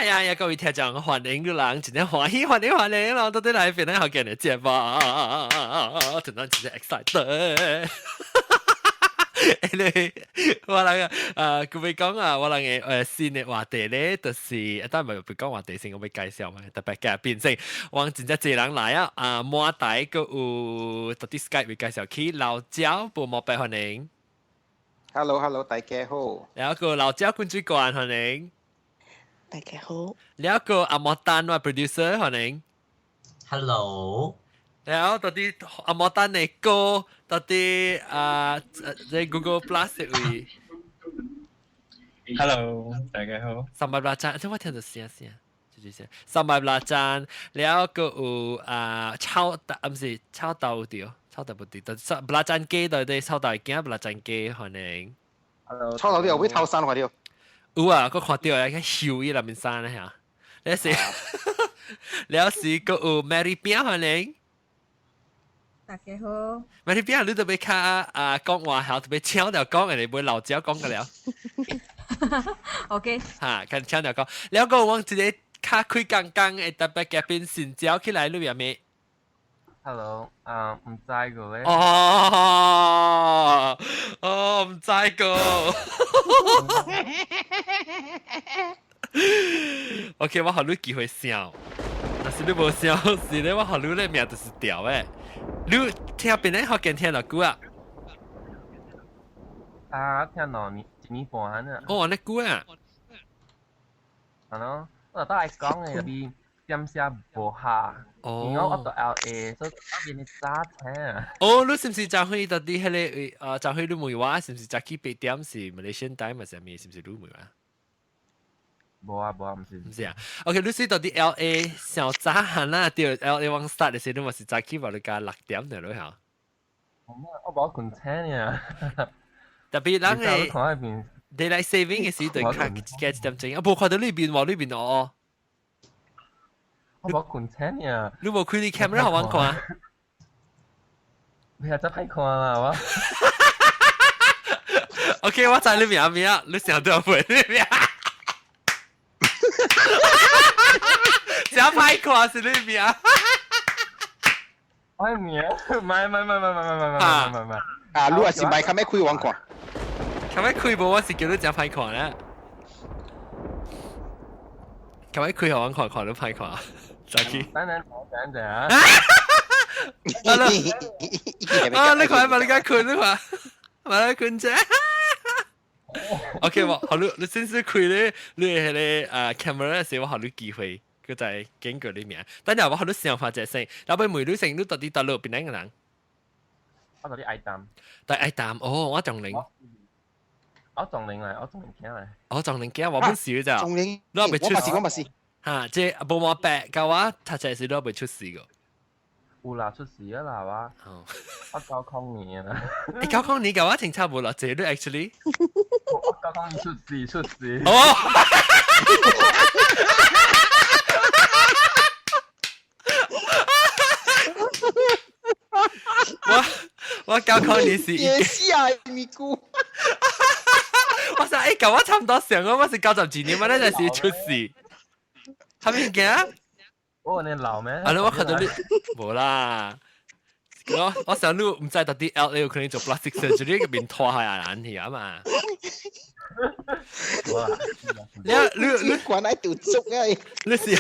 哎呀呀，各位聽眾，歡迎你人，真正歡喜，歡迎歡迎咯，到底來邊咧好見嘅節目，真正真正 excited。你我人佢會講啊，我人嘅新嘅話題咧，就是但唔係講話題先，我會介紹嘛，特別嘅變成我真正濟人來啊，啊滿台閣有到底 Skype 會介紹起老焦布莫白歡迎。 Hello，Hello，大家好。然後個老焦滾水罐歡迎。大家好。然後個阿莫丹話 producer 歡迎。 Hello。然後到底阿莫丹的歌，到底啊，在 Google Plus 的位。 Hello，大家好。三百八張，這我聽到聲聲，就是聲。三百八張，然後個有啊炒豆，唔是炒豆對，炒豆不對，但是布拉贊雞到底炒豆驚布拉贊雞可能。 Hello，炒豆啲有會偷山看到？有啊，我看到啊，個秀伊內面山咧嚇。你是，了是個有 Mary 餅可能。大家好。 Mary 餅你特別較啊講話係特別搶掉講，人哋會老焦講個了。 OK。嚇，跟搶掉講，了個我一個較開剛剛的特別嘉賓新招起來，你有咩？ Hello，啊，唔知個咧。哦，哦，唔知個。OK，我予你機會笑，但是你無笑，是咧我予你咧名就是掉的。你聽邊個福建聽偌久啊？啊，聽2年，1年半啊。哦，按呢久啊？係咯，我都係講嘅，啲點寫無下。哦。因為我到 LA，所以嗰邊的早聽。哦，你是毋是昨昏到底彼個位？啊，昨昏你問我，是毋是早起8點是 Malaysian time 還是啥物？是毋是你問我？無啊無啊，毋是。毋是啊。OK，你是到底 LA 上早漢啦？對，LA 往 start 的時，你嘛是早起話你加6點就咯嚇。我無睏醒爾。特別人嘅 daylight saving 嘅時對較加一點鐘，啊，無看到你面喎，你面哦。我無睏醒爾。你無開你 camera 予我看？你係真歹看啦，我。 OK，我知你名名，你想到未？你名。真歹看是你名。我名，唔係唔係唔係唔係唔係唔係唔係唔係。啊，你也是賣較欲開我看。較欲開無，我是叫你真歹看咧。較欲開予我看，看你歹看。再去。等等等等啊！啊！你看，把你家困，你看，把你困啫。OK，我好你，你先是開咧，你彼个啊 camera 時，我予你機會，佢在經過你名。等下我予你想法者先，後尾問你先，你到底佗落邊個人？我到底愛淡。但愛淡哦，我中寧。我中寧嚟，我中寧囝嚟。我中寧囝，我本事咋？中寧，你未出事，我嘛是。嚇，這無毛白，甲我讀冊時你未出事個。有啦，出事啊啦，我。我90年啦。你90年甲我清差無偌濟，你 actually。我90年出事出事。哦。我90年是。也是啊，咪姑。我想欸，甲我差唔多上，我是92年，我那陣時出事。係咪驚？我你老咩？啊！我看到你無啦。我想你毋知到底 LA 有可能做 plastic surgery 個面拖下眼去啊嘛。你你你管愛拄足啊！你是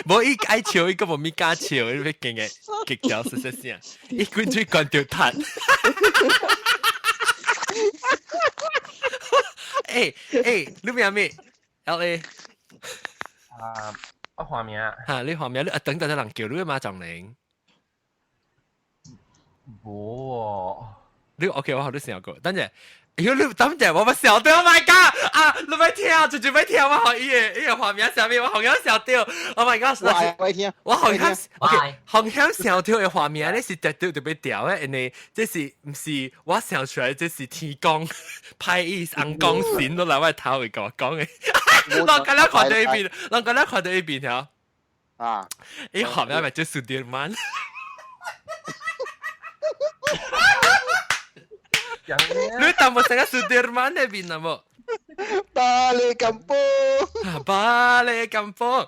無伊愛笑，伊閣無物敢笑，伊欲驚嘅激掉實實聲，伊滾水關著窒。欸欸，你名咩？LA。啊，我花名。嚇，你花名你啊，等等，人叫你嘛，張玲。無哦。你 OK，我予你想過，等陣，哎呦，你等陣，我欲笑到，Oh my god！啊，你欲聽，直接欲聽，我予伊个伊个畫面啥物，我好像笑到，Oh my god！我聽，我好像 OK，好像笑到的畫面，你是絕對特別屌的，因為這是毋是我想出來，這是天公派伊紅光神都來我頭位共我講的。人敢若看著伊面，人敢若看著伊面條。啊！伊畫面咪就蘇迪曼。你淡薄成個蘇迪曼那邊啦無？ Balik kampung。 Balik kampung。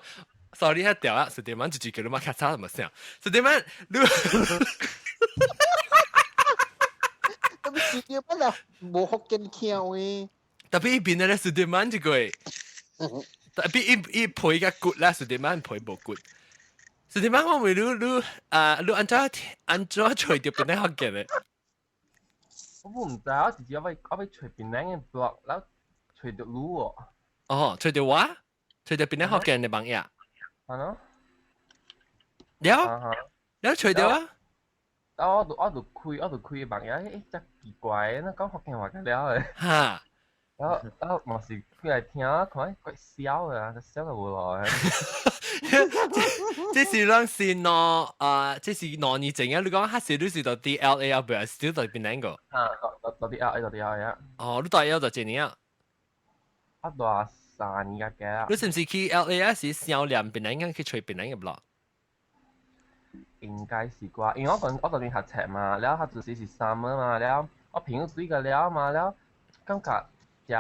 Sorry，一掉啊！十點蚊就叫你媽咔嚓咪聲。十點蚊，你咁十點蚊啊，無福建腔嘅。特別邊咧十點蚊一個，特別伊伊配個骨啦，十點蚊配無骨。十點蚊我咪你你啊，你按怎按怎揣著邊咧福建咧？我唔知，我直接我欲揣檳城嘅 blog，然後揣著你喎。哦，揣著我，揣著檳城福建嘅網頁。係咯。了，了揣著啊！啊！我就開網頁，欸，真奇怪，那講福建話個了嘅。哈！然後嘛是開來聽，看怪笑嘅，笑到無來。這是咱是喏啊，這是2年前啊！你講彼時你是佇佇 LA 啊，不係是佇檳城個？啊，佇 LA，佇 LA 啊。哦，你佇 LA 就幾年啊？啊，佇3年個幾啊。你是毋是去 LA 啊？是想念檳城去揣檳城嘅 blog？應該是啩，因為我講我嗰陣學冊嘛，了後就是是 summer 嘛，了我朋友對個了嘛，了感覺食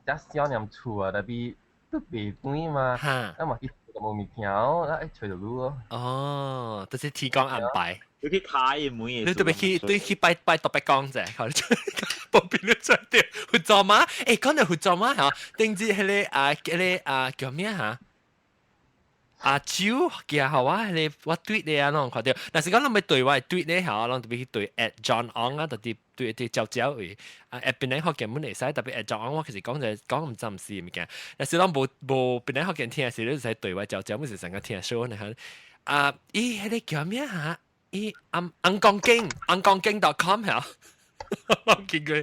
食想念厝啊，特別都袂轉嘛，啊嘛去無物件，啊會揣著你咯。哦，就是天公安排。你去開門嘅。你特別去對去拜拜特別講者，靠你無變你揣著佛祖媽，欸，講到佛祖媽嚇，頂日彼个啊，彼个啊叫咩嚇？阿蕉寄予我，彼个我對咧啊，攏看著。但是講咱欲對我對咧嚇，攏特別去對 @John Ong 啊，特別對對招招位啊， @檳城福建本會使，特別 @John Ong 我其實講就講毋知毋是物件。但是攏無無檳城福建聽時，你使對我招招，本是成個聽 show 呢嚇。啊，伊彼個叫咩嚇？伊紅紅光景紅光景 .com 嚇，我見過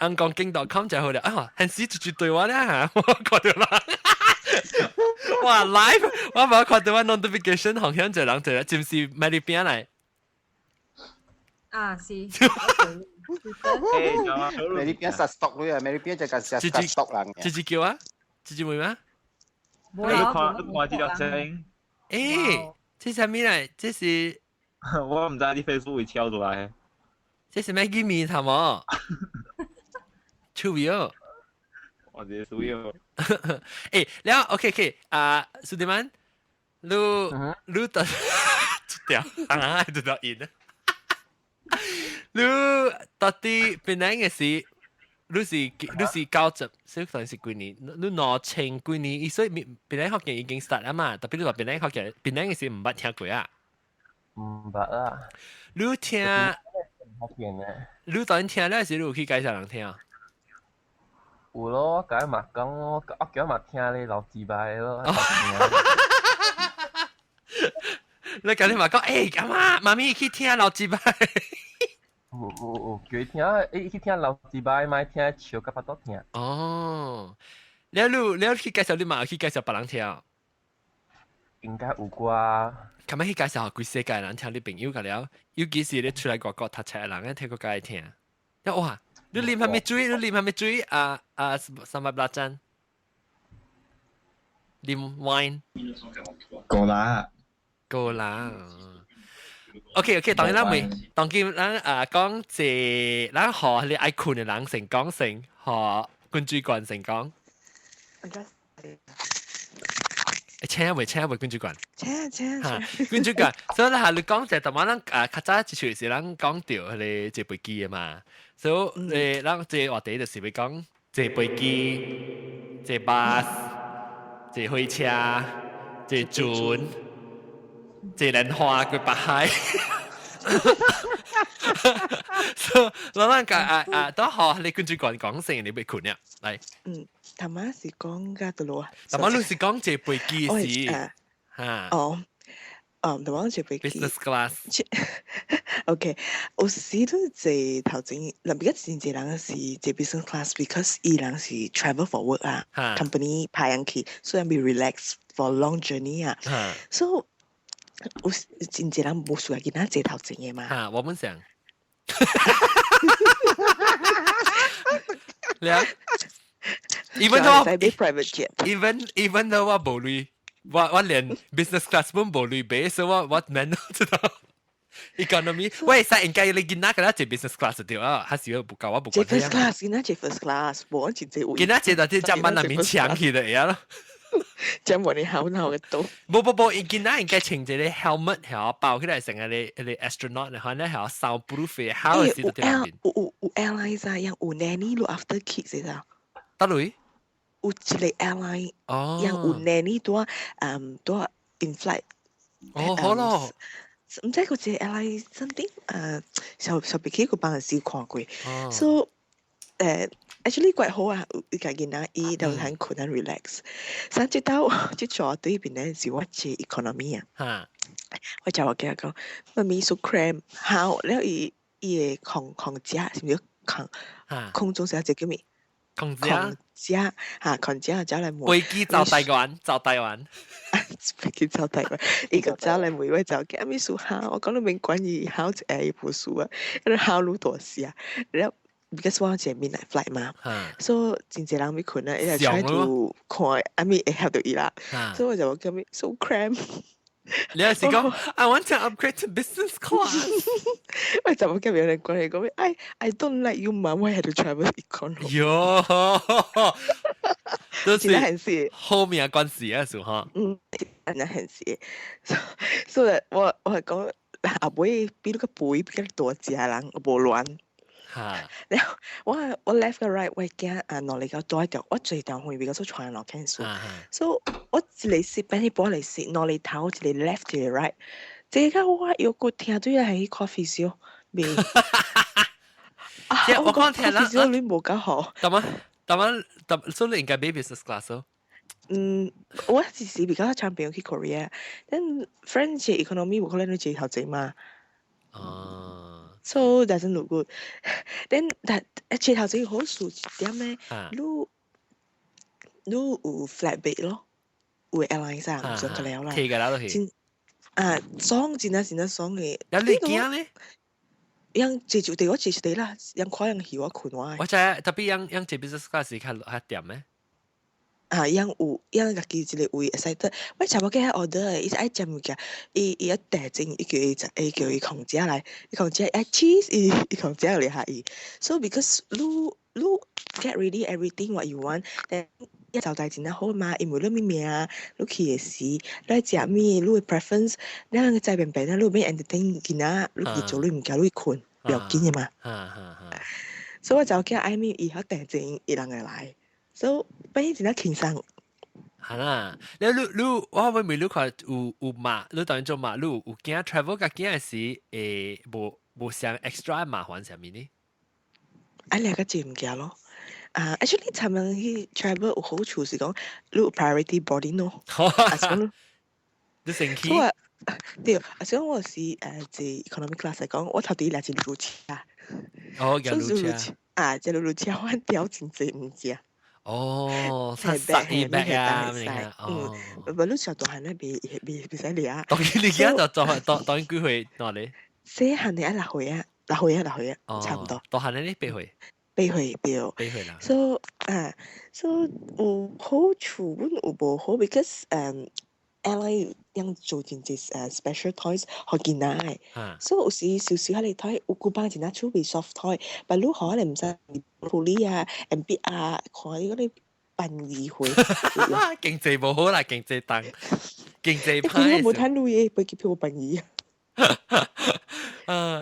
紅光景 .com 就好了啊，很時就就對我咧嚇，我看著啦。哇！Live 我無看到我 notification 紅響一人一個，真是買你邊來？啊，是。美麗邊殺 stock 你啊，美麗邊就個殺 stock 人。這隻叫啊？這隻會嗎？你看，你看這條聲。欸，這啥物來？這是我毋知你 Facebook 會跳出來。這是咩見面頭毛？趣味哦。我這屬於。欸，了 OK OK 啊，蘇迪曼，你你到掉啊，就到印啊。你到底檳城嘅時，你是90，小陣是幾年？你2000幾年，伊所以檳城福建已經 start 啊嘛，特別你話檳城福建，檳城嘅時毋捌聽過啊。毋捌啊。你聽，福建嘅。你當聽了時，你有去介紹人聽啊？有咯，我共伊嘛講咯，我叫伊嘛聽咧老雞掰咯。你共你嘛講，欸，阿媽，媽咪去聽老雞掰。有有有，叫伊聽，欸，去聽老雞掰，莫聽笑甲腹肚疼。哦，了你了去介紹你嘛有去介紹別人聽？應該有啩。咁樣去介紹規世界人聽你朋友個了，尤其是你出來外國讀冊的人，聽過介聽。哇！你啉啥物水？你啉啥物水？啊啊，三百八盞。啉 wine。過啦。過啦。OK OK，當然咱未，當今咱啊講這，咱予你愛睏的人先講先，予君主官先講。欸，請未請未君主官？請請哈，君主官，所以咧，你講就頭咱啊較早一出是咱講著彼個坐飛機的嘛，所以咱這個話題就是欲講坐飛機、坐巴士、坐火車、坐船、坐蓮花過北海。所以咱講啊啊，都予你君主官講先，你欲睏了，來。嗯，頭仔是講甲佗落啊？頭仔你是講坐飛機是？哈。哦。哦，頭仔坐飛機。 Business class。 OK，有時都坐頭前，若比較真濟人是坐 business class，because 伊人是 travel for work 啊，company 派人去，所以欲 relax for long journey 啊。So 有真濟人無需要囡仔坐頭前的嘛。哈，我們想。了。Even though private jet。 Even though 我無鐳，我連 business class 本無鐳買，所以我免知道。economy，喂，使應該你見那個啦，坐 business class 對啊，還是不夠我不坐 first class，見那坐 first class，無真濟位。見那坐就啲隻蚊入面搶起嚟啊咯。將無你好鬧嘅都。無無無，伊見那應該穿一個 helmet 係包起來成個你你 astronaut，然後咧係 soundproof 嘅，好是有 L 有有有 airline 啊，有 nanny look after kids 嘅啊。得類？有一個 airline，哦，有 nanny 拄拄 in flight。哦，好咯。唔知個隻 airline something 小小飛機個幫人試看過，so actually 怪好啊，伊家囡仔伊就通困很 relax。上一道這坐對面咧是我坐 economy 啊，我就我記講，媽咪 so cramp，好了伊伊個空空姐是毋是空空中小姐叫咩？空姐，空姐嚇，空姐走來問。飛機走台灣，走台灣。飛機走台灣，伊個走來問我就叫咩數考，我講你免管伊考一下無數啊，伊考愈大聲，了。because 我是 midnight flight 嘛，所以真濟人欲睏啊，伊就 try to 看阿咪會翕著伊啦，所以我就講咩 so cramp。你係是講 I want to upgrade to business class。我就冇叫別人講你講咩？I don't like you, mom. I had to travel economy。喲，都是後面嘅關係啊，是哈。嗯，真係是，所以我係講後尾比你個背比較大隻人，無亂。然後我 left 個 right，我驚啊，落嚟個多一條，我最條會比較做傳落 cancel，所以我一個是變一波嚟是落嚟頭，一個 left 一個 right，這個我有個聽對係 coffee 燒未？啊，我講聽啦，你無較好。得嗎？得嗎？得，所以你應該買 business class 哦。嗯，我只是比較常朋友去 Korea，但 French economy 無可能你坐頭前嘛。哦。 So doesn't look good. Then 但坐頭前好處一點咧，你你有 flat bed 咯，有 airline 上唔想個了啦。貼個啦都係。啊，爽真係真係爽嘅。有你驚咧？樣坐就地，我坐一地啦，樣看樣戲我困我。我知，特別樣樣坐 business class 較較掂咩？啊，樣有樣家己一個位會使得，我差不多 order 伊是愛食物件，伊伊一訂前，伊叫伊伊叫伊空姐來，伊空姐愛 cheese，伊伊空姐嚟下伊。So because 你你 get ready everything what you want，then 一就代真係好嘛，因為你物名，你去的時，你愛食咩，你的 preference，你兩個在邊邊啊，你欲 entertain 囡仔，你去做你物件，你困，不要緊的嘛。所以我就叫愛咪伊曉訂前，伊人會來。所以變真係輕鬆。係啦，你你你我會唔你看有有馬，你當然做馬，你有有驚 travel 甲驚時會無無上 extra 麻煩啥物呢？啊，兩個字物件咯。啊，actually，尋日去 travel 有好處是講，你有 priority boarding 咯。啊，講你先去。對，啊，所以我是坐 economy class 嚟講，我頭第一來是路車。哦，路車。啊，這路車我掉真濟物件。哦，塞伊白啊，嗯，無你小大漢咧，未未未使理啊。當然你而家就就當當然幾歲哪裡？細漢的啊，六歲啊，六歲啊，六歲啊，差唔多。大漢的呢，八歲。八歲對。八歲啦。所以啊，所以有好處，阮有無好，because airline 樣做真濟special toys 予囡仔的，所以有時小小喺個 toy 有古板真正趣味 soft toy，但你可能毋知處理啊、MB 啊，看你嗰啲笨二歲。經濟無好啦，經濟重，經濟歹。我無趁鐳的，飛機票笨二。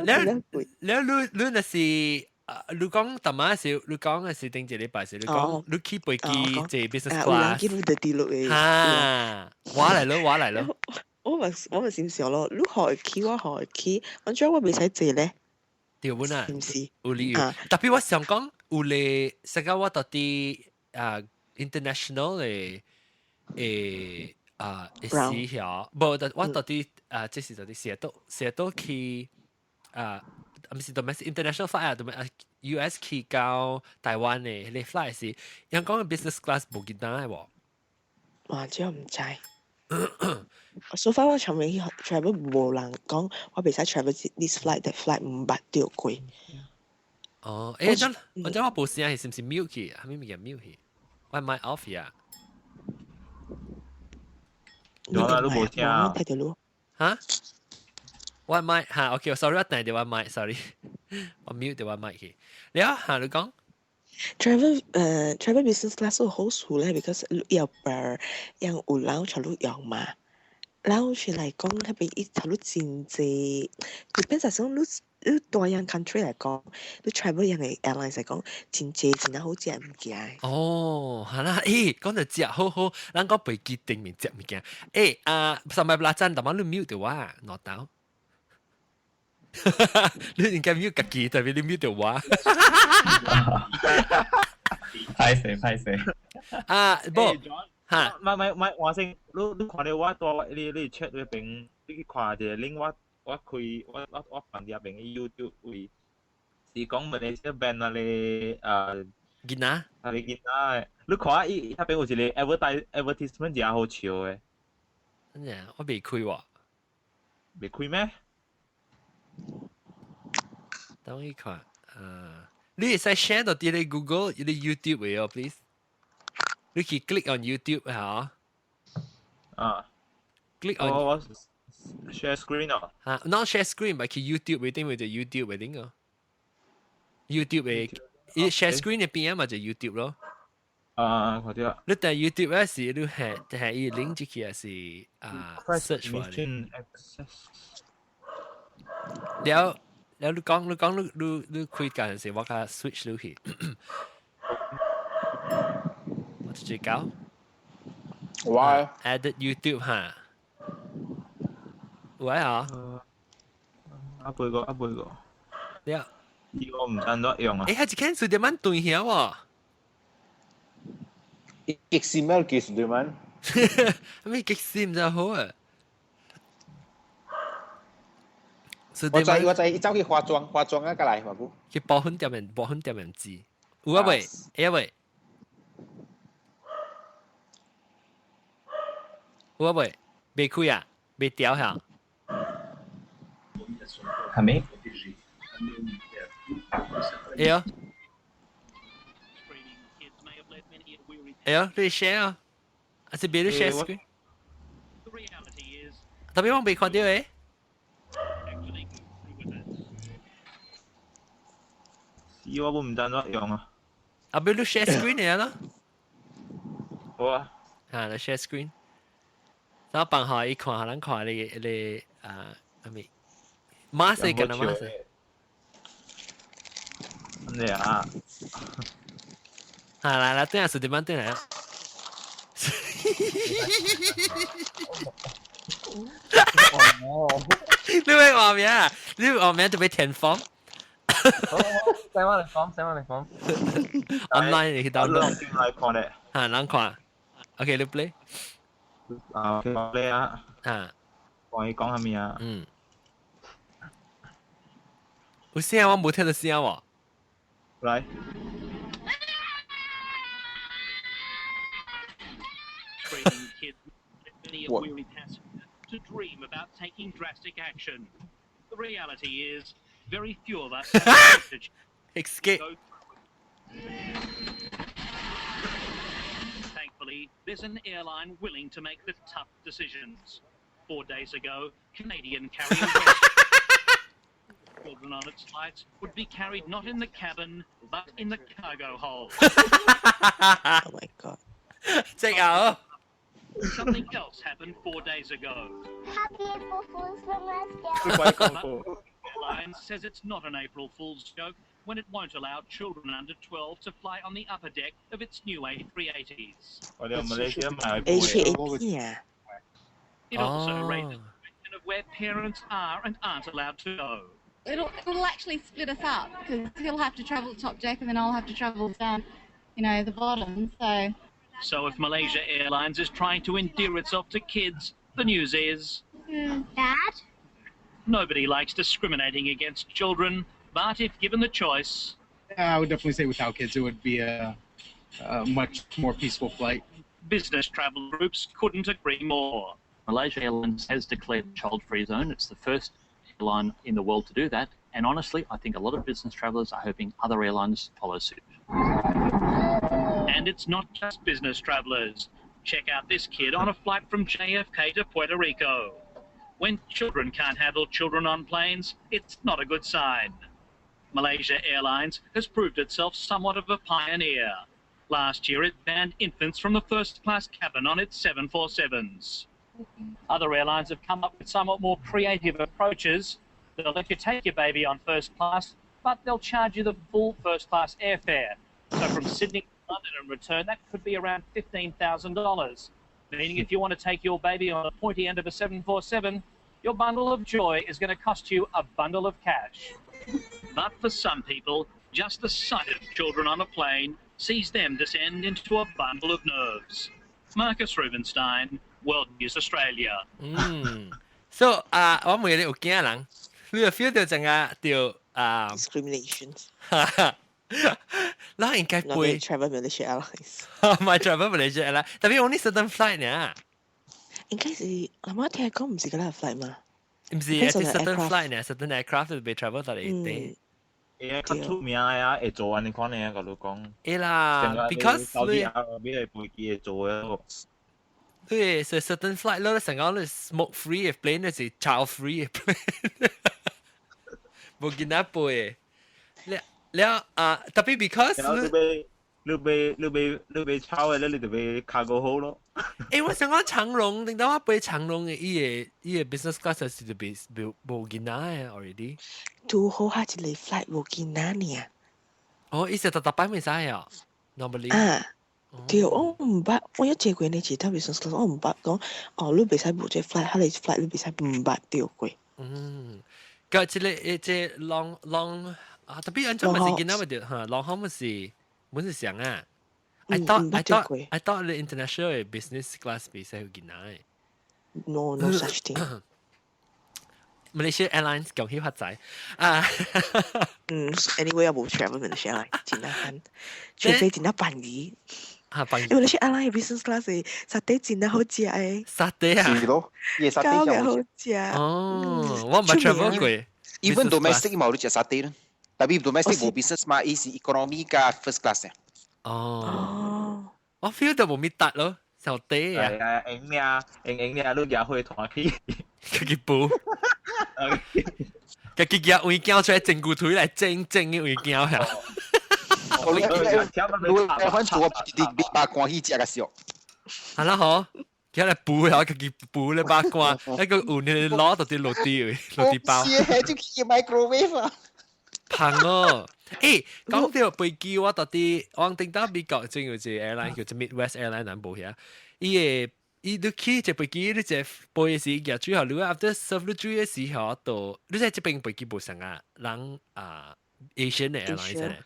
你你你若是你講淡仔時，你講嘅是頂一禮拜時，你講你去飛機坐 business class。有人叫你跌落去。哈，我來咯，我來咯。我咪我咪先想咯，你學去我學去，我將我未使坐咧。對本啊，是唔是？有理由。特別我想講，有咧，成個我到底啊 international 嘅啊時曉，無，我到底啊，這是到底寫到寫到去啊。唔是 domestic international flight 啊，同埋 US 去到台灣嘅，你 flight 是，人講 business class 無簡單嘅喎。哇！這毋知。So far 我尋日去 travel 無人講，我袂使 travel this flight that flight 毋捌著過。哦，誒，真我真我無聲係是毋是 mute 去？係咪物件 mute 去？我麥 off 呀。有啦，都無聽。睇到咯。嚇？我麥嚇，OK，sorry，我彈掉我麥，sorry，我 mute 掉我麥去。你啊嚇，你講。 Travel business class 好處咧，because 有邊樣有人出入用嘛。然後是來講，彼邊伊頭路真濟，depends 講你大樣 country 來講，你 travel 樣嘅 airlines 來講，真濟真好食物件。哦，係啦，誒，講到食好好，咱講飛機頂面食物件。誒啊，三百八盞，但係你 mute 掉我，攞到。你應該 mute 家己，特別你 mute 掉我。歹勢歹勢。啊，無。嚇！唔係唔係，我先，你看到我蹛你 chat 嗰邊，你去看一個 link，我開我放佇遐邊 YouTube 位，是講馬來西亞 ban 那個囡仔，那個囡仔，你看伊彼邊有一個 advertisement 誠好笑的。真正我未開喎。未開咩？等我去看，你會使 share 到佇咧 Google、佇 YouTube 嘅哦，please。你去 click on YouTube 嚇。啊。 Click on。我 share screen 哦。嚇，not share screen，咪去 YouTube 嘅頂咪就 YouTube 嘅頂哦。YouTube 嘅，伊 share screen 嘅邊啊咪就 YouTube 咯。啊，看到。你但 YouTube 咧是你係係伊 link 入去還是啊 search 出來？了了，你講你開間時，我較 switch 落去。我直接搞。哇！Edit YouTube 哈。喂啊！阿背個阿背個。了。呢個唔知怎用啊？誒，係一間數點樣對響喎？激死咩？幾時對嗎？咩激死唔就好啊？我知伊走去化妝化妝啊，過來嘛不？去包粉店面，包粉店面知。有啊未？會啊未？有啊未？未開啊？未掉下？係咪？會啊。會啊，你 share 啊？還是別你 share screen？特別我未看到誒。是我唔知怎用啊。啊，不如你 share screen 嚟咯。好啊。啊，你 share screen。然後放下一看，咱看你你啊，係咪？馬死緊啦，馬死。咩啊？啊，來來，等下是點樣等下。你會話咩啊？你話咩特別填方？寫翻嚟講，寫翻嚟講。 Online 你去 download。來看咧。啊，人看。OK，你 play。啊，play 啊。啊。講伊講啥物啊？嗯。有聲我冇聽到聲喎。來。 What? To dream about taking drastic action. The reality is, very few of us have the escape. Thankfully, there's an airline willing to make the tough decisions. 4 days ago, Canadian carrier children on its flights would be carried not in the cabin, but in the cargo hold. Oh my god. 隻牛。 Something else happened 4 days ago. Happy April Fool's from Airlines says it's not an April Fool's joke when it won't allow children under 12 to fly on the upper deck of its new A380s. A380 啊。 It also raises the question of where parents are and aren't allowed to go. It'll actually split us up because he'll have to travel top deck and then I'll have to travel down the bottom. So. So if Malaysia Airlines is trying to endear itself to kids, the news is Bad. Nobody likes discriminating against children, but if given the choice, I would definitely say without kids, it would be a much more peaceful flight. Business travel groups couldn't agree more. Malaysia Airlines has declared a child-free zone. It's the first airline in the world to do that. And honestly, I think a lot of business travellers are hoping other airlines follow suit. And it's not just business travellers. Check out this kid on a flight from JFK to Puerto Rico. When children can't handle children on planes, it's not a good sign. Malaysia Airlines has proved itself somewhat of a pioneer. Last year, it banned infants from the first class cabin on its 747s. Other airlines have come up with somewhat more creative approaches. They'll let you take your baby on first class, but they'll charge you the full first class airfare. So from Sydney to London and return, that could be around $15,000. Meaning if you want to take your baby on the pointy end of a 747, your bundle of joy is going to cost you a bundle of cash. But for some people, just the sight of children on a plane sees them descend into a bundle of nerves. Marcus Rubinstein, World News Australia. 嗯，so 啊，我問你有驚人，你有 feel 到陣啊，對啊，discrimination。那應該飛 travel Malaysia Airlines。唔係 travel Malaysia Airlines，特別 only certain flight 呢。應該是，我聽講唔是嗰個 flight 嘛？唔是，係 certain flight 呢，certain aircraft 就被 travel 到嚟啲。欸，較出名啊，會做按呢款的，共你講。會啦，because 你俾飛機會做的。對，所以 certain flight 咯，成講你 smoke free 的 plane 就是 child free 的 plane，無囡仔飛的。了了啊，特別 because 你欲你欲你欲你欲抄的，你就買 cargo hold 咯。欸，我想講長榮，頂到我飛長榮的，伊個 business class 是就別無無囡仔的 already。拄好下一個 flight 無囡仔爾。哦，伊是逐逐擺袂使哦，normally。啊，對，我毋捌，我一坐過呢次 business class，我毋捌講，哦，你袂使無這 flight，彼個 flight 你袂使毋捌著過。嗯，佮這個這 long long 啊，特別按怎嘛是囡仔咪對，嚇，long haul 嘛是本是啥啊？I thought the international business class 袂使有囡仔。 No, no such thing. Malaysia Airlines 恭喜發財啊！嗯，anyway 我無 travel Malaysia Airlines，真係除非真係便宜。啊，便宜。因為 Malaysia Airlines business class 是沙爹真係好食的。沙爹啊？是咯，伊沙爹好食。哦，我毋捌 travel 過。 Even domestic 嘛有食沙爹啦，特別 domestic 無 business 嘛，伊是 economy 加 first class 嘅。哦，我 feel 到無咪得咯，小爹啊。係啊，用領用用領，你舉火團去。家己補，家己舉胃鏡出來整骨腿來整整嘅胃鏡呀。我你你反做你你把關去食個燒。係啦嗬，佢來補下，家己補咧把關，一個有呢攞到啲落地落地包。是就去 microwave 啊。香哦！欸，講到飛機，我到底我頂到美國正有一個 airline 叫做 Midwest Airline 南部遐，伊個伊你去一飛機，你坐飛時舉水予你，after serve 你水的時候，就你知這邊飛機無像啊，人啊 Asian 的 airline 真的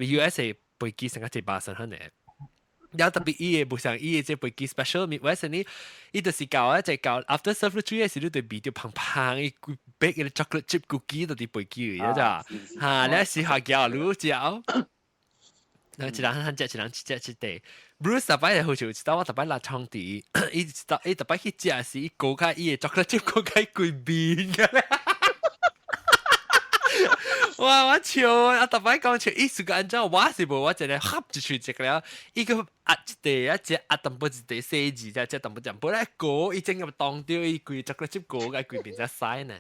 ，US 的飛機成個一百身份的。了特別伊個無像伊個這飛機 special Midwest 呢，伊就是教一隻教 after serve 你水的時，你就味著香香，伊 bake 個 chocolate chip cookie 到佇飛機裡，咋？哈，你試下叫你食。那一人漢食，一人一隻一塊。Bruce 逐擺好似有一道我逐擺落床佇，伊一道伊逐擺去食時，伊勾開伊個 chocolate chip 勾開規面個。哇！我笑啊！逐擺講笑，伊是個按怎我是無，我一個合一喙食了，伊個壓一塊，啊食壓淡薄一塊細字，才食淡薄淡薄咧糊，伊整個當掉伊規 chocolate chip 糊，共規面才屎呢。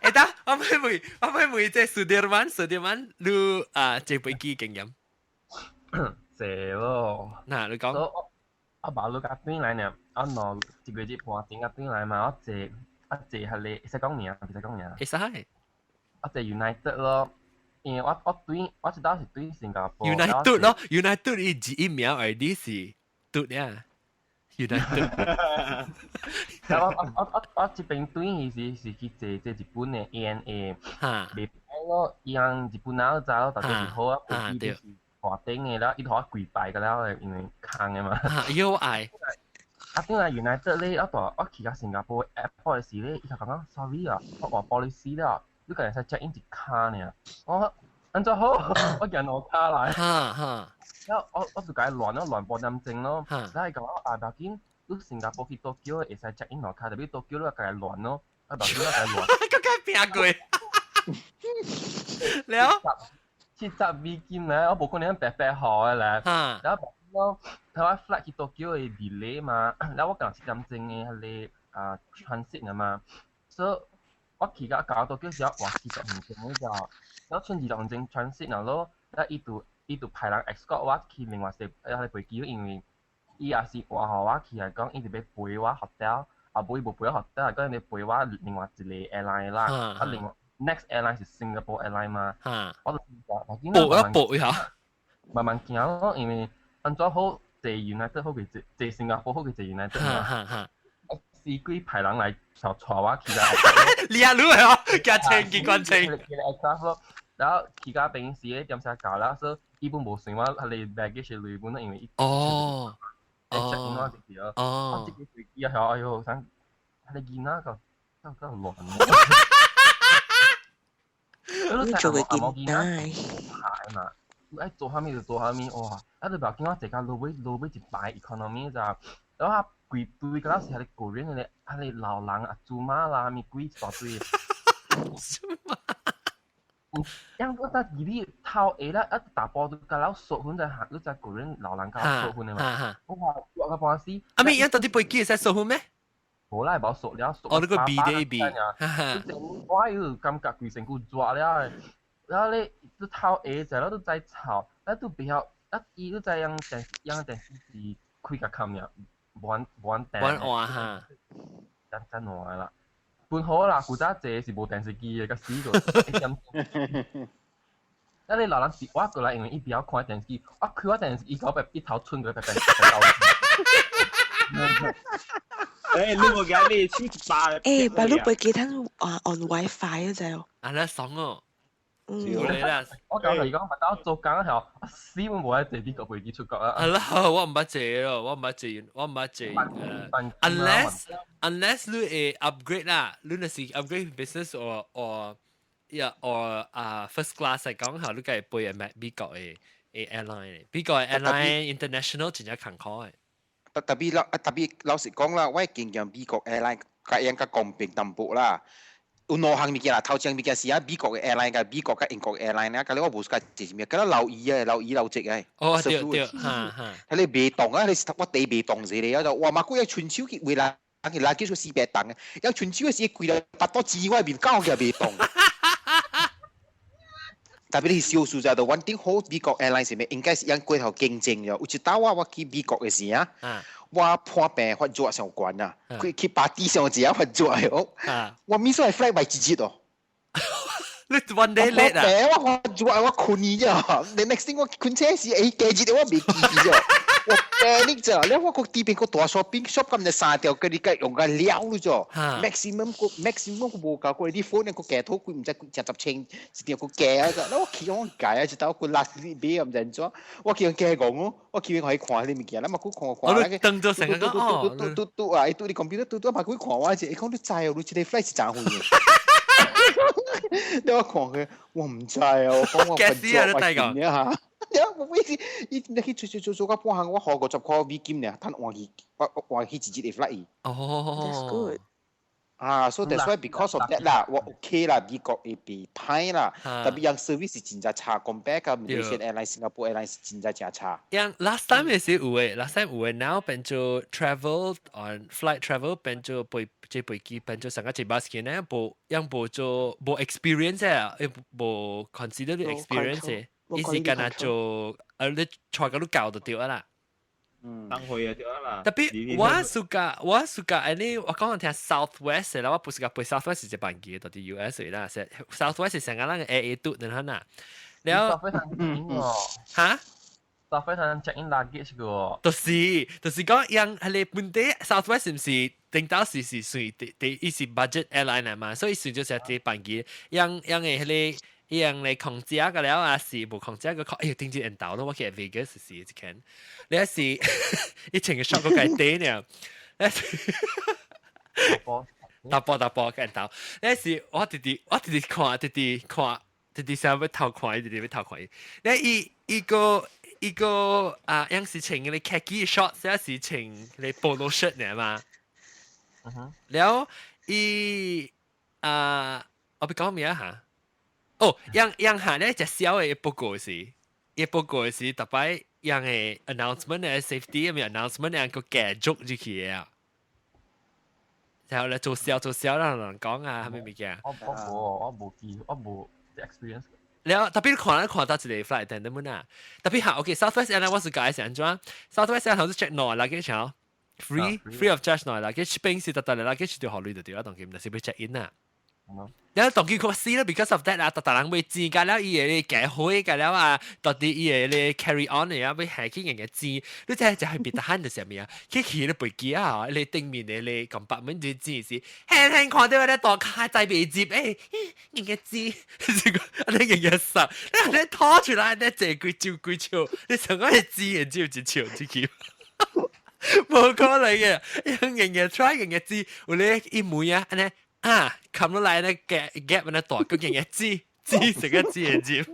欸，等我欲問，我欲問這 Sudirman，Sudirman，你啊坐飛機經驗？坐咯。嗱，你講。我爸你共轉來呢，我兩一個月半前共轉來嘛，我坐我坐彼個會使講名，袂使講名。會使。我坐 United 咯，因為我我對我一道是對新加坡。 United 咯，United 伊字一名而你是對呀。United。我我我我我這邊對伊是是去坐坐日本的 ANA，袂歹咯，伊人日本人知咯，大家是好啊，飛機是大頂的了，伊予我跪拜個了，因為空的嘛。有愛。啊，轉來 United 咧，我大我去到新加坡 airport 的時咧，伊就講 sorry 啊，我換 policy 了，你家己會使 check in 一跤爾。我按怎好？我行兩跤來。哈哈。了我我就共伊亂咯，亂半點鐘咯。了伊講我啊，無要緊，你新加坡去 Tokyo 會使 check in 兩跤，特別 Tokyo 你共伊亂咯，啊，無要緊我共伊亂。閣較拼過。了。 70美金咧，我無可能白白予的咧。了後咯。睇我 flight 去 Tokyo 嘅 delay 嘛，然後我講7點鐘嘅迄個啊 transit 啊嘛，所以我去到搞 Tokyo 時候，哇，20分鐘嘅就，然後剩20分鐘 transit 然後，咧伊就派人 escort 我去另外一個迄個飛機，因為伊也是話予我去來講，伊就欲飛我 hotel，啊無伊無飛我 hotel，講伊飛我另外一個 airline 啦，啊另外 next airline 是 Singapore airline 嘛，我就報一報一下，慢慢行咯，因為按怎好坐 United 好過坐坐新加坡好過坐 United 嘛。是幾派人來帶我去啦。你阿女係哦，加清機關清。然後去到平時咧點寫教啦，所以伊本無算我彼个 baggage 鐳本，因為伊check in 我就是咯。這個飛機啊，哎喲，想彼个囡仔個夠夠亂。你做個囡仔。係嘛？愛做啥物就做啥物，哇！啊，你不要緊，我坐到落尾落尾一排 economy 就，然後規堆個是彼个個人的，彼个老人阿祖媽啦，啥物鬼一大堆。祖媽。樣我得而你頭下啦，一大波都甲老熟粉在行，你知個人老人較熟粉的嘛？我話我個半死。啊咪，樣到底飛機會使熟粉咩？無啦，無熟了熟。哦，你個 B 的 B。我有感覺規身軀熱了，然後咧，你頭下在了都在吵，啊都袂曉，啊伊都知用電用電視機開甲冚爾，無按無按電。無按換哈。真真換啦。本好啦，古早坐是無電視機的，甲死個一點。啊！你老人是我過來，因為伊比較看電視機，我開我電視機，伊搞一頭衝過來，白白誒，你無驚你手一巴。誒，但你飛機通啊 on WiFi 啊，知哦。啊，你爽哦。嗯。啦。我講嚟講，捌做工時候，我死都無愛坐美國飛機出國啊。係啦，我毋捌坐咯，我毋捌坐，我毋捌坐。Unless 你會 upgrade 啦，你若是 upgrade business or yeah or 啊 first class 嚟講下，你梗係飛嘅美國嘅嘅 airline，美國嘅 airline international 真正艱苦嘅。特特別老特別老實講啦，我經驗美國 airline 較應較公平淡薄啦。有兩項物件啦，頭前物件是啊美國嘅 airline 佮美國佮英國 airline 啊，佮你我無 suka 坐啥物，佮你留意啊，留意留職嘅。哦，對對，哈哈。佢你袂動啊，你我地袂動一個啊，就哇嘛，幾個春秋去為人去拉叫做400動嘅，有春秋嘅時規個巴肚錢我面搞起袂動。特別你少數就到穩定好美國 airline 是咩？應該是因過頭競爭咗。有一道我去美國嘅時啊，我破病發熱上懸啊，佢去 party 上一下發熱哦。我 miss 咗 flight 賣一日哦。你 one day late 啊？我發熱我困去咗。你 next thing 我困醒時，誒，過日我未記咗。我 panic 咗，你我個地邊個大 shopping shop 咁就三條，佢你計用個了咗。maximum 個 maximum 個無夠，過你 phone 個鏡頭佢唔知10千，一定個鏡啊！那我去講計啊，一到個 last minute 買唔知怎，我去講鏡講哦，我去可以看你物件，咱嘛佢看看。我登咗成個哦，嘟嘟嘟啊！伊拄你 computer 嘟嘟嘛佢看我一，伊講你知哦，你這個 flight 是怎回事？你我看佢，我唔知啊，我講我驚死啊！你大個。嚇。我意思，伊你去做做做做到半項，我花50塊美金爾，趁換去，我換去一日的 flight。哦，That's good。啊，所以 that's why because of that 啦，我 OK 啦，美國會袂歹啦，特別樣 service 是真正差，compare 佮 Malaysian Airlines、Singapore Airlines 是真正誠差。樣 last time 也是有誒，last time 有誒，now 變做 travel on flight travel 變做飛這飛機變做上個一 basket 呢，無樣無做無 experience 啊，無 consider 啲 experience 嘅，伊是干那做，你坐個你教就對啦。當會啊對啦。特別我 suka 我 suka，安尼我講聽 Southwest 啦，我不是講飛 Southwest 是一班機，到底 US 啦，是 Southwest 是成個人 AA 嘟，你睇呐。了後嚇？ Southwest 通 check in luggage 個。就是講樣係你本地 Southwest 是唔是頂到時是算第第伊是 budget airline 嚟嘛，所以算就是這班機，樣樣嘅彼個。伊樣嚟空姐個了啊，是無空姐個，哎呦，頂住緣投咯，我去 Vegas 時一間，你是一穿個 short 個計短呢，你是大波大波緣投，你是我直直我直直看，直直看，直直想欲偷看伊，直直欲偷看伊，你伊伊個伊個啊，樣是穿個 khaki short，抑是穿個 polo shirt 呢嘛？了伊啊，我欲講咩啊嚇？哦，樣樣下咧隻小嘅報告時，伊報告時，逐擺樣嘅 announcement 嘅 safety 嘅 announcement 樣個繼續入去啊。然後咧做笑做笑啦，人講啊，係咪物件？我無記，我無 experience。了特別看看到一個 flight attendant 啊，特別嚇，OK，Southwest Airlines 我是解是按怎？Southwest Airlines 是 check 內 luggage 嚇，free of charge 內 luggage，邊是特特 luggage 就予鐳就對啦，當佢唔是欲 check in 啊。了當佢看死啦，because of that 啊，逐逐人會錢甲了伊個加火甲了啊，到底伊個咧 carry on 的啊，欲下去人個錢，你知就係別得閒的啥物啊？去去咧飛機啊，你頂面的咧 compartment 就錢是，輕輕看到咧大卡在未接，欸，人個錢，這個你人個傻，你拖出來你坐幾招幾笑，你成個係錢就一笑一去。無可能嘅，人個 try 人個錢，有咧一枚啊，按呢。啊，冚落來咧夾夾那大個嘅字字成個字嘅字。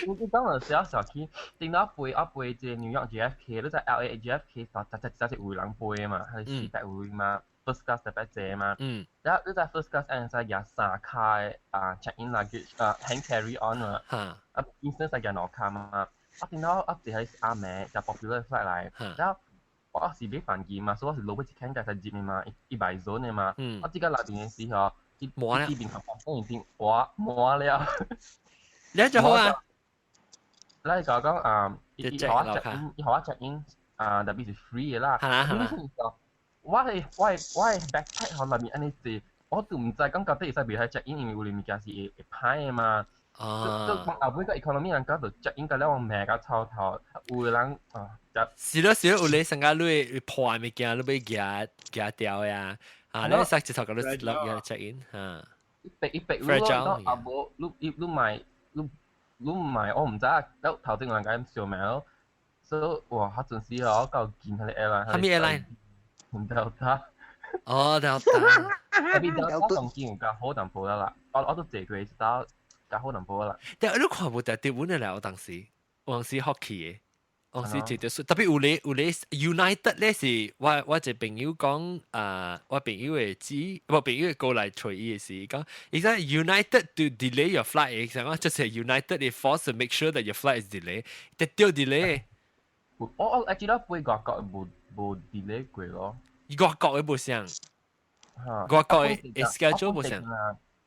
我我當時小小去，頂到飛我飛這個紐約 JFK，你在 LA JFK 就就就就有人飛嘛，係400位嘛，first class 特別濟嘛。然後你在 first class 按使夾三卡的啊 check in luggage 啊 hand carry on 嘛。啊，instead 使夾兩卡嘛。啊，頂到啊，這係阿妹就 popular flight 來，然後。我是買飯機嘛，所以我是落尾一間才入的嘛，一擺 zone 的嘛。我這個內邊的時候，伊滿了，邊頭已經滿滿了。你就好啊。你就講啊，伊伊予我 check in，伊予我 check in 啊，特別是 free 的啦。係啦係啦。我的我的我的 backpack 喺內面按呢濟，我都毋知講到底會使袂使 check in，因為有啲物件是會會歹的嘛。啊！就後尾個 economy 人講就 check in 個了，我罵到臭頭，有的人啊，是咯是咯，有你成家你破物件，你欲夾夾掉呀？啊，你塞一頭個你落嘢 check in 嚇。一百一百，你講啊無，你你你買你你買，我毋知啊，頭頭前人講燒命咯，所以哇，彼陣時哦，夠見彼個 airline。啥物 airline？ Delta。哦，Delta。特別 Delta 當今有較好淡薄啦，我我都坐過一道較好淡薄啦。但你看無特日本的來，我當時，我當時學去的。我是覺得特別有咧有咧 United 咧是我我一個朋友講啊，我朋友的姊，我朋友過來揣伊的時講，伊講 United to delay your flight，伊講就是 United 的 force to make sure that your flight is delay，得掉 delay。我我記得飛外國無無 delay 過咯。外國的無像，外國的 schedule 無像。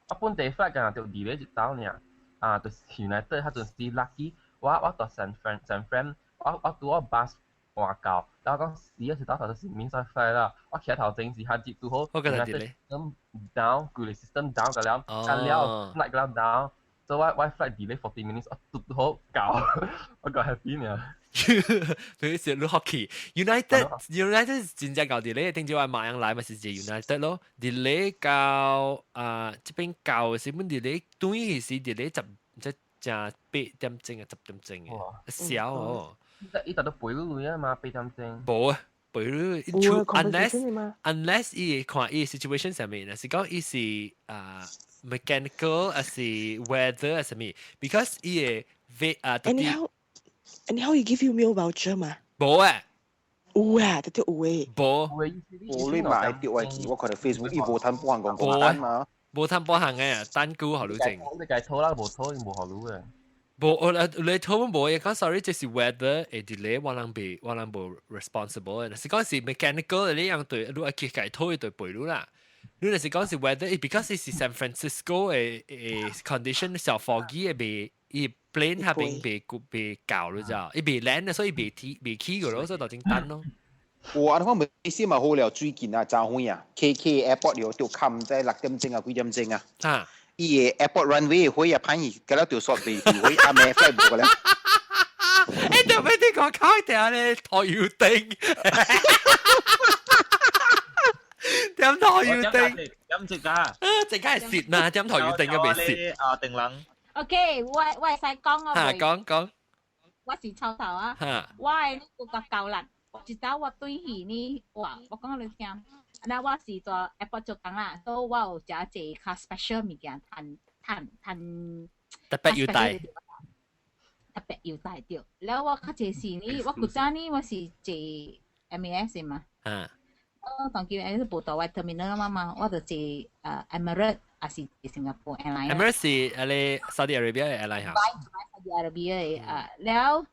我本地 flight 敢若就 delay 一道爾，啊，就是 United 彼陣時 lucky，我我到 San Fran San Fran。我我拄好 bus 換到，然後講死啊是到頭就是免使飛啦。我徛頭前是較熱拄好，我個 system down，規個 system down 個了，個了 flight 個了 down，所以我我 flight delay 40 minutes，我拄好到，我夠 happy 呢。譬如說你 hockey United United 真正𠢕 delay，頂次我馬上來嘛是坐 United 咯，delay 到啊這邊到是本 delay 轉去是 delay 十即正8點鐘啊10點鐘嘅，少哦。伊達都飛落啊嘛，8點鐘。無啊，飛落 unless unless 伊看伊 situation 上面，是講伊是啊 mechanical 還是 weather 還是啥物？because 伊個 V 啊， anyhow anyhow 伊 give you meal voucher 嘛？無啊。有啊，特特有誒。無。無你買掉位去，我看到 Facebook 伊無趁半行講單嘛。無趁半行嘅，單久予你整。你計拖啦，無拖伊無予你嘅。無，我你討論無，伊講 sorry，這是 weather 會 delay，我人袂，我人無 responsible。是講是 mechanical 你樣對，你愛去改拖伊對賠你啦。你若是講是 weather，because 是 San Francisco 的的 condition 小 foggy 的袂，伊 plane 那邊袂袂到你知道？伊袂 land，所以袂起袂起個咯，所以就真等咯。我啊，我咪意思嘛好了，最近啊，早遠啊，KK airport 了就冚在6點鐘啊，幾點鐘啊？啊！伊個 airport runway 火啊，反而嗰了就煞袂飛，阿妹 flight 無個了。欸，特別你講開條咧，拖油燈，點拖油燈？點食㗎？這梗係蝕嘛，點拖油燈都未蝕。啊，定冷。 OK，我我會使講我嚇，講講。我是臭頭啊。我的呢個夠力，一早我對去呢，哇！我講你聽，那我是做 airport 做工啦，所以我有食一個較 special 物件，趁趁趁。特別優待。特別優待著。了我較濟是呢，我古早呢我是坐 MAS 嘛。我當今還是無到我 terminal 嘛嘛，我就坐Emirates 還是 Singapore Airlines。 Emirates 是阿你 Saudi Arabia 嘅 airline 嚇。 Saudi Arabia 嘅啊，了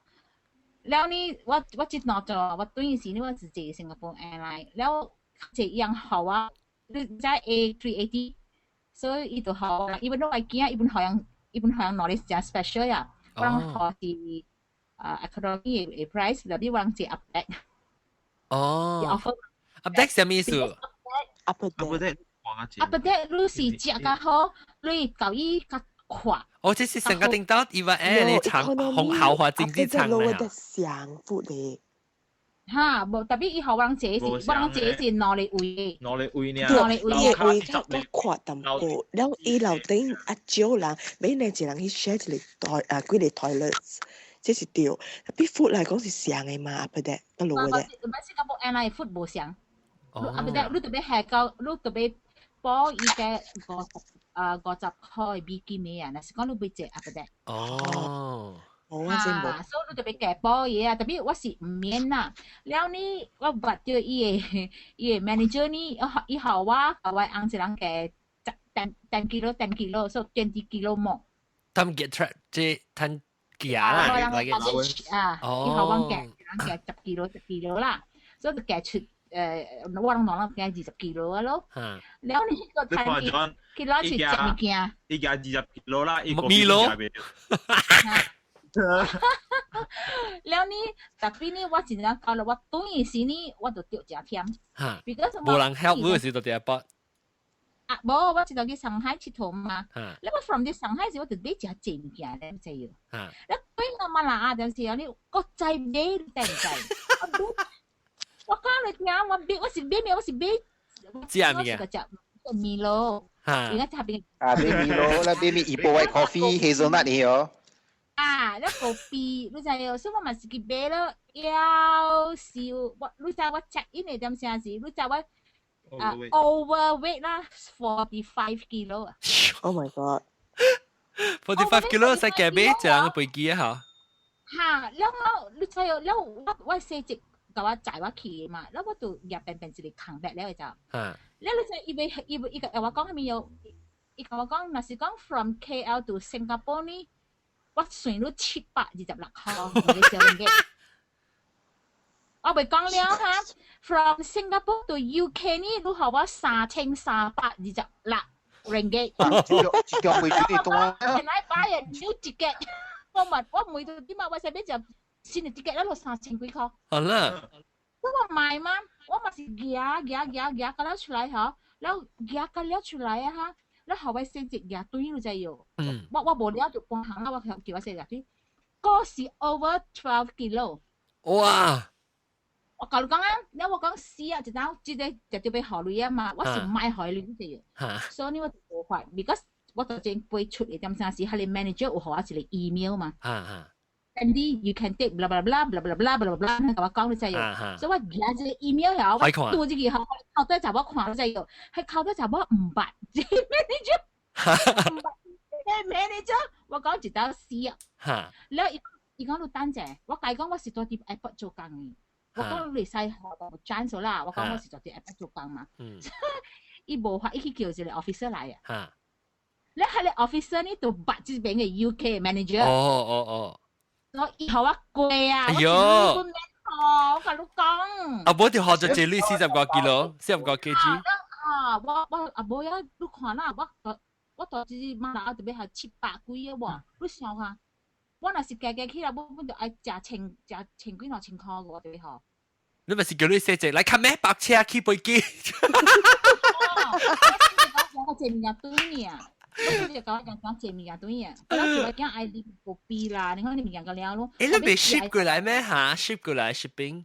了呢，我這攞咗，我對時呢，我是坐 Singapore Airline，了這樣好啊，你知 A380，所以伊就好啊，even 我驚，伊本好像攞嚟真 special 呀，我人學是啊 economy 嘅 price，特別我人坐 upper deck。哦。Upper deck 啥物意思？Upper deck。 Upper deck 你是食較好，你夠伊較闊。哦，這是成個頂到伊話誒，你長紅豪華經濟艙咧。得上闊咧。哈，無特別伊予我人坐是，我人坐是兩个位。兩个位呢？兩个位。伊個位較較闊淡薄，了伊樓頂啊少人，每年一人去 share 一个台啊幾個 toilet，這是對。比 food 來講是上的嘛，upper deck 個 lower deck。唔係新加坡 airline food 無相。upper deck 你特別下到，你特別保伊個50塊美金的啊，若是講你欲坐 upper deck。哦。啊，所以你特別加保嘢啊，特別我是毋免啦。了呢，我捌著伊個 manager 呢，伊予我予我翁一人加10 10 10 kilo 10 kilo，所以 20 kilo more。他們 get track 這趁加啦，啊，伊予我加一人加10 kilo 10 kilo 啦，所以就加出我攏攏加20 kilo 啊咯。了你個趁去攞去食物件。伊加20 kilo 啦，伊個米咯。了呢，特別呢，我真正到了我轉時呢，我就著誠忝。哈。 Because 無人 help 你時就佇遐啊，無，我一度去上海𨑨迌嘛。了我 from 啲上海時，我就買誠濟物件咧，你知無？了轉到馬來亞陣時啊，你閣再買，你知毋知？我講你聽，我買，我是買咩？我是買。食物件。我是食米露。而家下邊。啊，買米露，啦買米一波 white coffee hazelnut 呢哦。啊，你咖啡，你知無？所以我嘛是去買了，夭壽。我你知我 check in 的點聲是？你知我啊 overweight 啦，45 kilo 啊！Oh my god！ 45 kilo 使夾買一人飛機啊！嚇！哈，了我你知無？了我細隻共我載我去嘛，了我就入邊邊一個空白了就。了你知伊欲伊欲伊共我講啥物喲？伊共我講，若是講 from KL to Singapore 呢？我算你726塊，你小嘅。我未講了哈，from Singapore to UK 呢，你予我3326 ringgit。這樣會幾多啊？Can I buy a new ticket？我問我問到點啊？我使欲食新的 ticket，咱落3000幾塊。好啦。我買嘛，我嘛是夾夾夾夾個了出來吼，了夾個了出來啊哈。了予我細隻夾對你知喲。我無了就搬行啦，我叫我細隻對。個是 over 12 kilo。哇！我共你講啊，了我講死啊，一當這個絕對欲予鐳啊嘛，我是毋愛予鐳這個。所以我就無法，because 我就前飛出的點聲時，彼個 manager 有予我一個 email 嘛。Andy, you can take blah blah blah blah blah blah blah blah，共我講你知喲。所以我舉這個 email 遐，我拄這個吼，頭底查某看你知喲，彼頭底查某毋捌，這個 manager 毋捌，這個 manager，我講一道死啊。了伊伊講你等者，我共伊講我是佇 airport 做工的，我講你會使予我 chance 啦，我講我是佇 airport 做工嘛。伊無法，伊去叫一個 officer 來啊。了彼個 officer 呢，就捌這邊的 UK manager。哦哦哦。我伊予我過啊！哎喲，我共你講。啊，無就學咗這你40多 kilo，40多 kg。啊，我啊無啊，你看啦，我我大這馬來特別係700幾個喎，你想看，我若是加加起來，我本就愛食千食千幾兩千塊個對吼。你咪是叫你細隻來看咩白車去飛機？我這物件對呢。我就共我講講這物件對啊，我就驚愛啉咖啡啦，你看你物件個了咯。誒，你未 ship 過來咩嚇？ship 過來 shipping？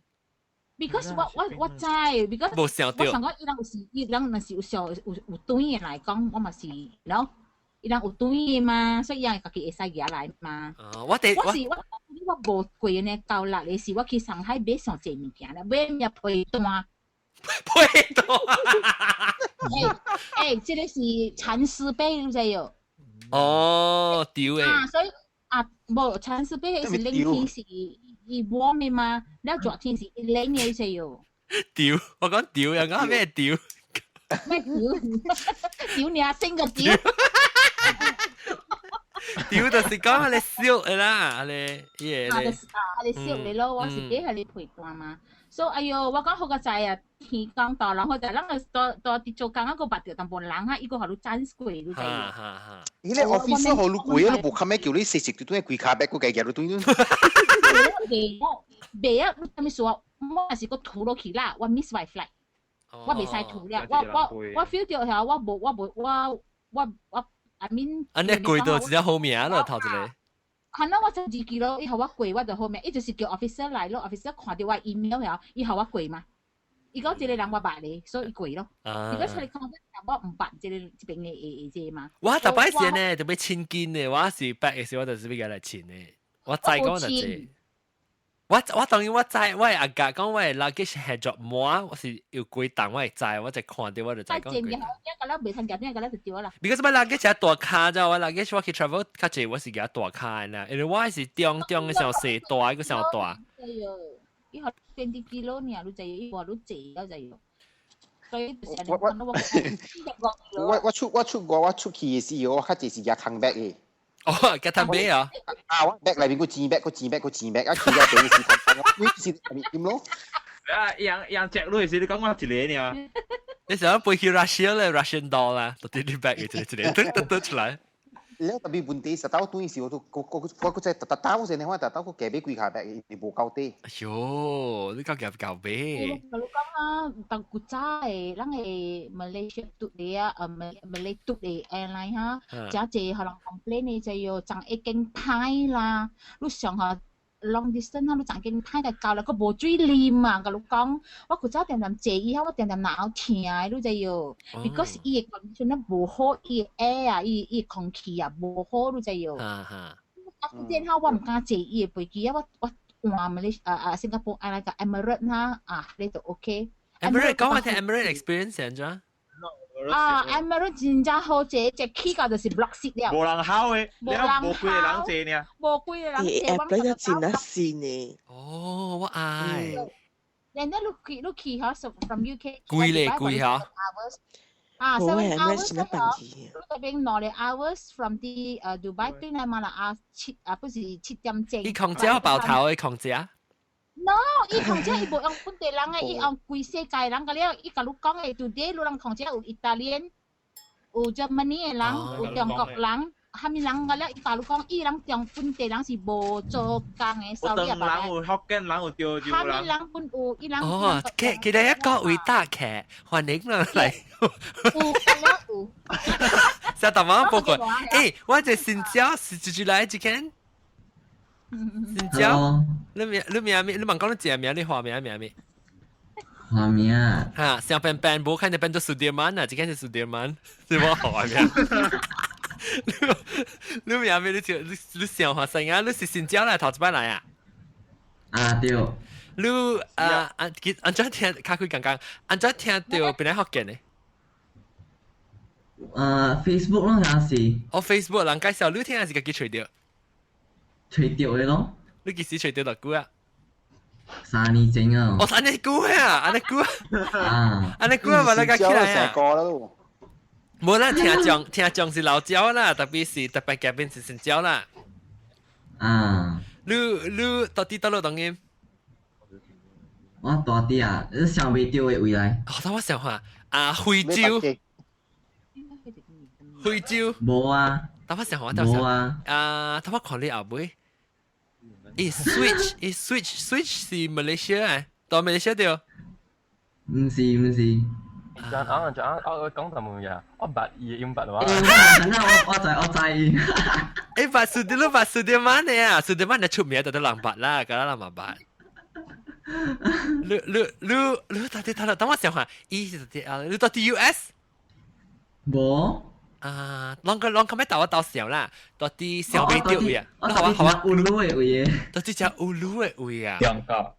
Because 我知，because 無想到我想講伊人有時伊人若是有想有對的來講，我嘛是，然後伊人有對的嘛，所以伊人家己會使舉來嘛。哦，我哋我是我我無過呢夠力的是，我去上海買上濟物件咧，買咩被單。被單。欸欸，這個是蠶絲被，你知喲？哦，對誒。啊，所以啊，無蠶絲被是冷天是伊 warm 的嘛，了熱天是伊冷的，你知喲？丟，我講丟，人講咩丟？咩丟？丟你阿星個丟。屌就是講你笑嘅啦，你耶啊，就是啊，你笑你咯，我是俾係你陪伴嘛。所以哎喲，我講好個仔啊，天公大人好在，咱個多多佇做工啊，個捌著淡薄人啊，伊個予你斬過，你知無？伊咧 officer 予你跪，你無較咩叫你食食就對規卡白，個家己對。袂我袂啊，你啥物事啊？我若是閣吐落去啦，我 miss my flight，我袂使吐了。我 feel 著遐，我無我無我我我，I mean。啊，你跪到真正好命咯，頭一個。可能我十二記咯，伊予我過我就好命，伊就是叫 officer 來咯，officer 看著我 email 了，伊予我過嘛。伊講這個人我捌咧，所以伊過咯。如果出嚟講，我毋捌這個這邊的這嘛。我逐擺時呢，特別親近的，我是捌的時，我就是欲共來親的。我知講就這。我當然我知，我阿甲講我的 luggage 係作滿，我是有幾重我會知，我就看著我就知講幾重。一個咧袂趁夾，一個咧就對啦。 Because 我 luggage 係大卡啫，我 luggage 我去 travel 較濟，我是舉大卡的啦，因為我是中中的時候細大，個時候大。哎喲，伊學 20 kilo 爾，你知伊話你濟了就有。所以就是我我我我出我出國我出去的時候，我較濟是舉空 bag 的。哦，舉空 bag 啊！啊，我 bag 內面個錢 bag 個錢 bag 個錢 bag，啊，去了等於是空，是點咯？啊，一樣一樣隻你是你講我一個爾。你想背去 Russia 咧，Russian doll 啦，到底你 bag 一個一個，嘟嘟嘟出來。了特別問題實到對時，我都我我我我在特特兜先，我特兜個夾俾幾下 bag，伊無夠底。哎喲，你講夾夠俾？我講啊，當古早的，咱的 Malaysia 獨的啊，Malay 獨的 airline 哈，真濟予人 complain 的就有長已經歹啦，你上下 long distance 啊，你長經歹就夠啦，閣無水啉啊，共你講，我古早定定坐伊哈，我定定腦疼的，你知喲？Because 伊的 condition 咧無好，伊的 air 啊，伊的空氣啊無好，你知喲？啊，然後我毋敢坐伊的飛機啊，我換馬來啊啊新加坡啊那個 Emirates 哈啊，你就 OK。 Emirates 講我聽 Emirates experience 安怎？啊，Emirates 真正好坐，隻起到就是 block seat 了。無人考的，無人無幾個人坐呢。無幾個人坐。 airplane 真正新呢。哦，我愛。然後你去你去嚇，from UK。貴咧貴嚇。啊，7 hours 嗬，你這邊兩個 hours from 啲Dubai 對來馬來亞七啊，不是7點鐘。伊空姐包頭的空姐。 No，伊空姐伊無用本地人的，伊用規世界人個了。伊共你講的，today 你人空姐有 Italian，有 Germany 的人，有中國人，蝦米人個了。伊共你講，伊人中本地人是無做工的，有唐人，有福建人，有潮州人。蝦米人本有，伊人。哦，其實一個偉大劇，歡迎啦嚟。有，了有。小大媽報告，我這新椒是住住來一間。新椒，你名你名咩？你問講你正名，你化名名咩？化名啊？哈，小笨笨，無看你變做 Sudirman 啊？這間是 Sudirman，是無化名。你名咩？你就你你想下先啊？你是新椒來頭一擺來啊？啊對。你啊啊，按怎聽？較開講講，按怎聽著邊個福建的？啊，Facebook 咯，還是？哦，Facebook 人介紹你聽，還是家己揣著？揣著的咯。你幾時揣著偌久啊？ 3年前啊。哦，按呢久啊，按呢久啊，按呢久啊，嘛你家起來啊。無啦，聽講聽講是老椒啦，特別是特別夾邊是新椒啦。啊。你你到底佗落當今？我大啲啊，你想袂著的位來。哦，等我想下，啊，非洲。非洲。無啊。等我想下，等我想。無啊。啊，等我看你後尾。伊 switch，伊 switch，switch 是 Malaysia 啊，到 Malaysia 對？毋是毋是。就啊就啊，我講就冇嘢，我捌伊用捌話。我知我知。捌蘇迪，你捌蘇迪曼呢啊？蘇迪曼你出名就得人捌啦，敢人嘛捌。你你你你到底等等我想下，伊是到底啊？你到底 US？無。啊，啷個啷個咩豆我豆想啦，到底想袂著位啊？好啊好啊，烏魯的位的。到底只烏魯的位啊？中國，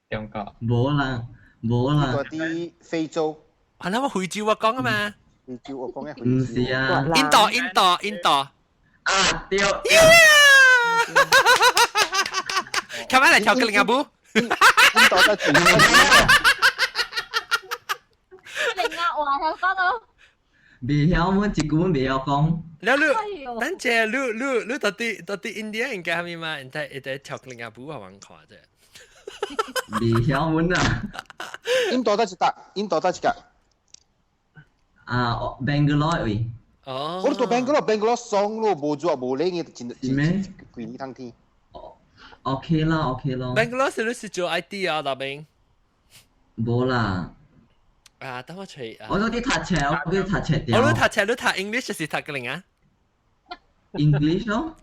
中國。無啦，無啦。到底非洲。啊，那我非洲我講啊嘛。非洲我講嘅。毋是啊。印度，印度，印度。啊對。琴晚嚟跳格林阿布。印度得住。另外話佢講到。袂曉，阮一句阮袂曉講。了你，等陣你到底 India 應該係咪嘛？人哋一啲跳另一部係玩看啫。未曉阮啊。印度得一笪，印度得一個。啊，Bangalore 位。哦。我到 Bangalore，Bangalore 爽咯，無熱無冷嘅，真是咩？幾年通天。 OK 啦，OK 咯。 Bangalore 是你是做 IT 啊，大兵？無啦。啊，等我揣。我都啲讀冊，我啲讀冊我都讀冊，你讀 English 是讀個零啊？English 咯。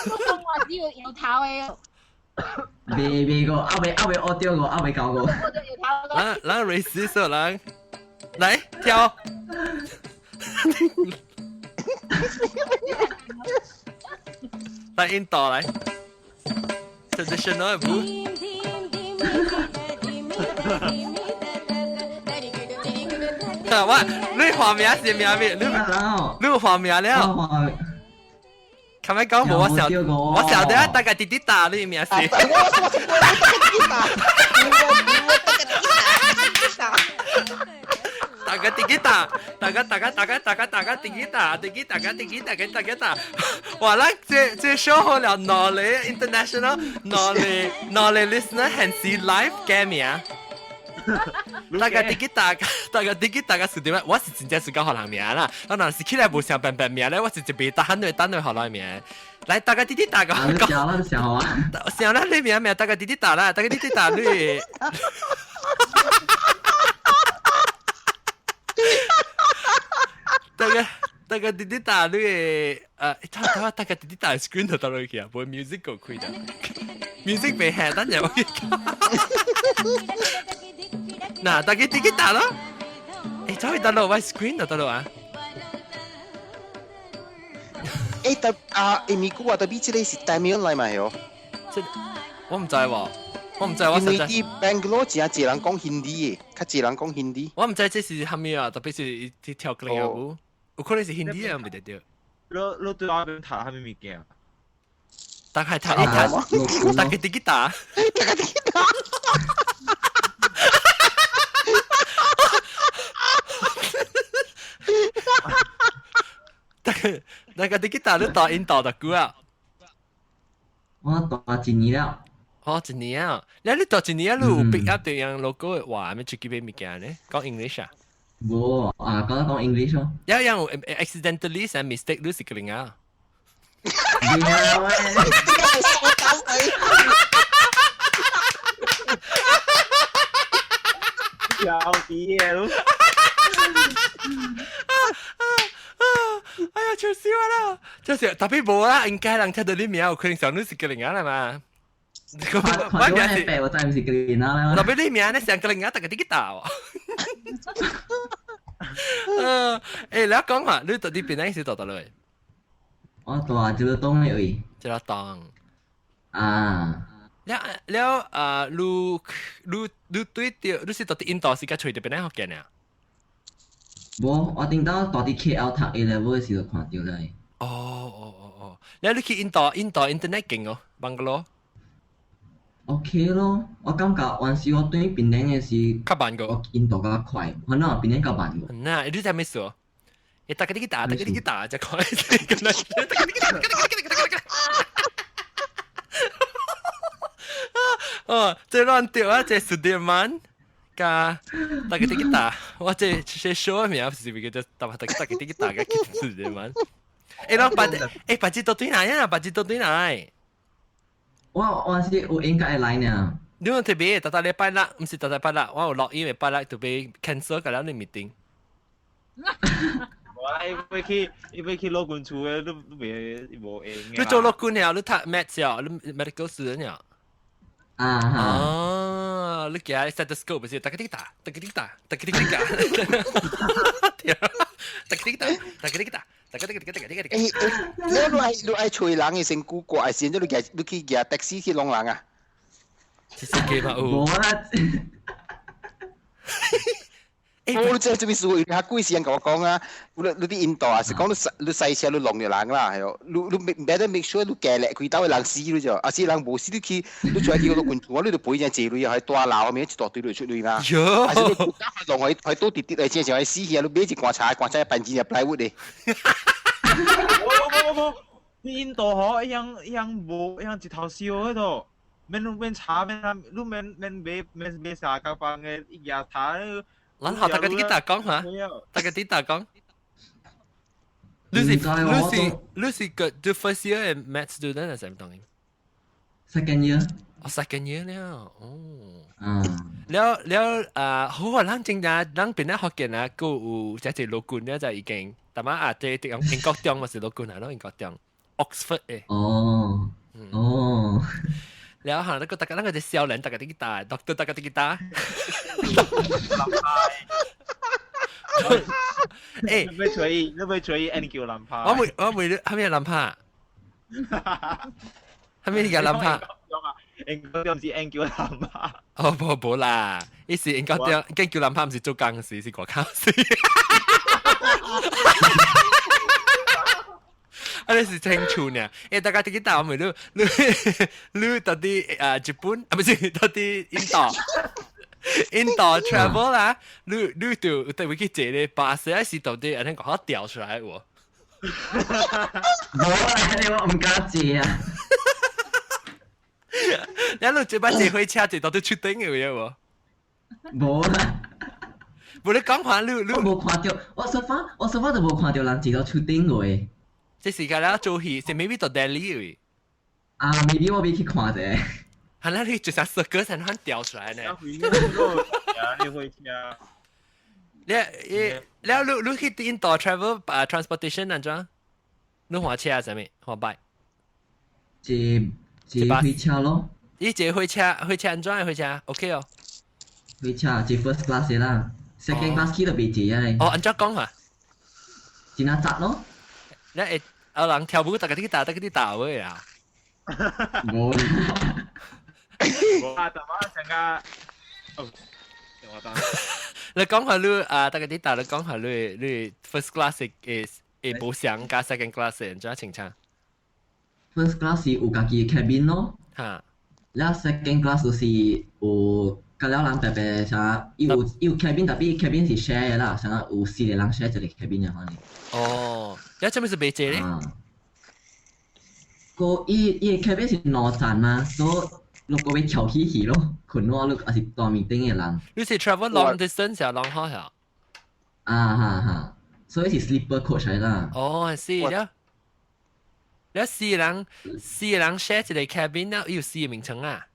我講話只要搖頭的。未未過，阿未學到過，阿未教過。我就搖頭。咱咱 racist 哦，咱來跳。來印度來，traditional 舞。我你畫名是名咩？你有畫名了？琴日講無我想，我想得大概滴滴打你名是。大家滴滴打，大家大家大家大家大家滴滴打，滴滴大家滴滴大家大家打。哇！咱這小好了，哪裡 international，哪裡哪裡 listener 還是 live game 啊？大家滴滴打，大家滴滴大家是點啊？我是真正是講學人名啦，我若是起來無想笨笨名咧，我是一邊打喊對等對學人名。來，大家滴滴打個。想啦，想啊。想啦，你名名，大家滴滴打啦，大家滴滴打你。大家大家滴滴打你，他大家滴滴打 screen 就到落去啊，無 music 個開的，music 未下，等陣我去。嗱，大家滴滴打咯，走去得咯，我 screen 就得咯啊。特啊，咪姑啊，特別這個是大廟來嘛係哦。這我唔知喎，我唔知我因為啲 Bangalore 真濟人講 Hindi 嘅，較濟人講 Hindi。我唔知這是蝦米啊，特別是啲跳格林舞，有可能是 Hindi 啊，唔對對。你對我邊讀蝦米物件？大概讀一讀，大概滴滴打。大概滴滴打。大概滴滴打，你打印度的久啊？我打一年了。哦，一年啊！你讀一年啊，你有 pick up 對樣 local 的話，咩出去買物件呢？講 English 啊？無啊，講講 English 咯。有樣有 accidentally 成 mistake，你是個零啊？有啲嘢咯。哎呀，笑死我啦！就是特別無啦，應該人聽到你名，有可能想你是個零啊啦嘛。我名是，我真唔是格林啊！特別你名咧像格林啊，大家啲去打喎。你講話，你到底邊陣時到到嚟？我大一個當嘅位。一個當。啊。了了啊，你對著，你是到底印度時間揣著邊陣福建啊？無，我頂到大佇 KL 讀 A level 嘅時就看到啦。哦哦哦哦，了你去印度，印度 internet 勁哦，Bangalore。 OK 咯，我感覺還是我對檳城嘅是較慢個，我印度較快，可能檳城較慢個。那你知咩事？你大家你去打，大家你去打，就快咁樣。哦，這亂掉啊！這是點慢，加大家你去打，我這這 show 名是咪叫做大家大家你去打個是點慢？誒，老白，白子到對哪呀？白子到對哪？我是有應該會來呢。你有特別，逐逐禮拜六，毋是逐逐禮拜六，我有落雨禮拜六特別 cancel 個了你 meeting。我伊欲去，伊欲去老君厝的，你你袂無閒嘅。你做老君了，你讀 maths 了，你 medical student 了。啊哈。哦，你行 stethoscope 不是，逐個滴打，逐個滴打，逐個滴打，逐個滴打，逐個滴打。大家你愛揣人的身軀過，時陣你去舉 taxi 去弄人啊？司機嘛有。無啦。我這這邊是較貴時人共我講啊，你佇印度啊，是講你駛車你弄著人啦，係哦，你 better make sure 你騎力開兜的人死你就，啊是人無死你去，你出來去嗰個滾厝，你就賠只濟鐳啊，喺大樓後面一大堆就出鐳嘛。喲，還是你弄去倒滴滴來，真正會死去啊！你買一罐茶，罐茶辦錢入 plywood 的。無無無無，印度嗬，一樣一樣無一樣一頭燒彼度，免免查免你免免買免買啥甲房的一夜查。咱學大家啲大講嚇，大家啲大講。你是個你 first year 的 med student 還是啥物東西？Second year。哦，second year 了，哦。嗯。了了啊，好啊，咱真正咱邊咧福建啊，閣有這隻陸軍咧就已經，但嘛啊，這英英國中嘛是陸軍啊，咯英國中 Oxford 的。哦。哦。了後那個大家那個隻少年，大家啲打，doctor 大家啲打。欸，你欲揣伊，你欲揣伊，按叫男拍。我袂，蝦米男拍？蝦米你叫男拍？英國中是按叫男拍。哦，無無啦，伊是英國中，叫男拍，毋是做工時，是外口時。啊！你是清楚呢？欸，大家啲打我問你，你到底啊日本啊，不是到底印度？印度 travel 啦，你就對會去坐咧巴士，還是到底按呢講掉出來無？無啦，我毋敢坐啊！你你這擺坐火車坐到底出頂有影無？無啦。無你講話你我無看著，我 so far 我 so far 都無看著人坐到出頂過。這時間了做戲，是 maybe 到 Delhi 位。啊，maybe 我欲去看者。係啦，你就像circus 才能掉出來呢。你火車。你去印度 travel 啊 transportation 按怎？你換車啥物？換 bike？坐坐火車咯。你坐火車，火車按怎？火車 OK 哦。火車坐 first class 的啦，second class 去就袂坐啊。哦，按怎講啊？真係窄咯。你會有人跳舞，大家啲打，大家啲打位啊。無。無啊，但我成個，哦，我當。你講下你啊，大家啲打，你講下你 first class 會會無相佮 second class 按怎清楚？First class 是有家己的 cabin 咯。哈。了 second class 就是有佮了人白白啥，伊有伊有 cabin，但是 cabin 是 share 的啦，啥有四個人 share 一個 cabin 的款呢。哦，了這物是袂坐咧？個伊伊個 cabin 是兩層嘛，所以如果欲跳起去咯，睏我你也是大面頂的人。你是 travel long distance 啊，long haul 啊？啊哈哈，所以是 sleeper coach 來啦。哦，是了。了四個人，四個人 share 一個 cabin 了，有四個眠床啊。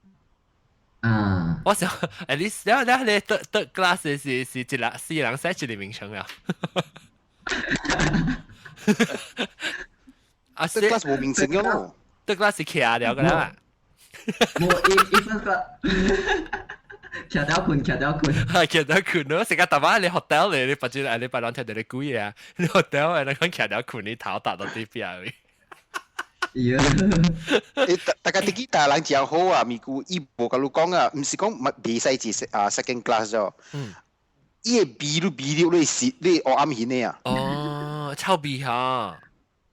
啊！我想，at least 了了你 third class 是是一人四個人 share 一個眠床啊。啊，third class 無眠床嘅咯。 third class 是徛了個啦。無伊伊 first class 徛掉睏，徛掉睏。係徛掉睏咯，成個大把你 hotel 嚟，你不知你白兩聽到你貴啊，你 hotel 你講徛掉睏，你頭搭到啲邊位。欸，大家啲記得人真好啊，咪故伊無共你講啊，毋是講袂使坐啊 second class 咗。嗯。伊會味你味了，你是你黑暗型的啊。哦，臭味哈。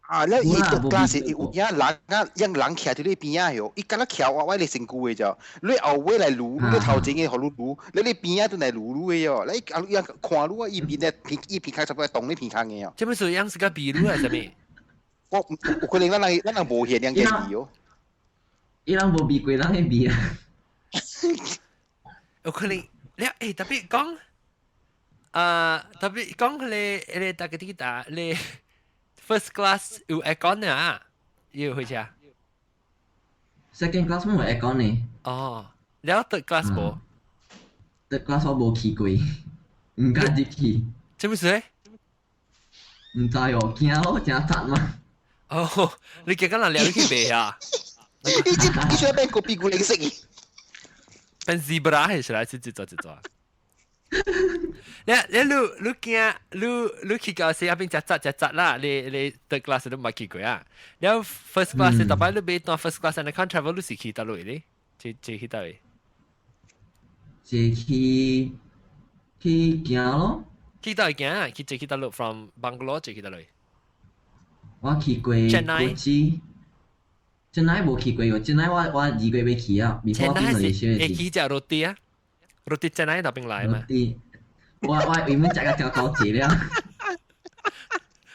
啊，了伊 third class 有影人啊，讓人徛佇你邊仔喲，伊敢若徛我我咧身軀的啫。你後尾來擼，你頭前的予你擼，你你邊仔都來擼你的喲。你啊，伊看你啊，伊邊咧鼻伊鼻孔差不多動你鼻孔的哦。這物是樣是個味滷還是啥物？我有可能咱人咱人無現兩個味哦。伊人無味過人的味啊。有可能，你欸特別講，啊特別講彼個大家啲打你 first class 有 aircon 啊？有火車？Second class 冇 aircon 呢。哦，了 third class 無？Third class 我無去過，毋敢入去。這物事咧？毋知哦，驚咯，誠窒嘛。哦，你驚講人掠你去賣啊？你這你想變個屁股零食？變 zebra 係出來，是一座一座。你你你你驚你你去到時那邊食窒食窒啦，你你 third class 都冇去過啊。了 first class 逐擺你買單 first class，你看 travel 你是去佗落咧？坐坐去佗位？坐去去行咯。去佗行？去坐去佗落 from Bangalore 坐去佗落？我去過國際。真乃無去過喎，真乃我2月欲去啊，before 去馬來西亞。會去食 roti 啊？roti 真乃那邊來嘛？我原本食甲較高級了。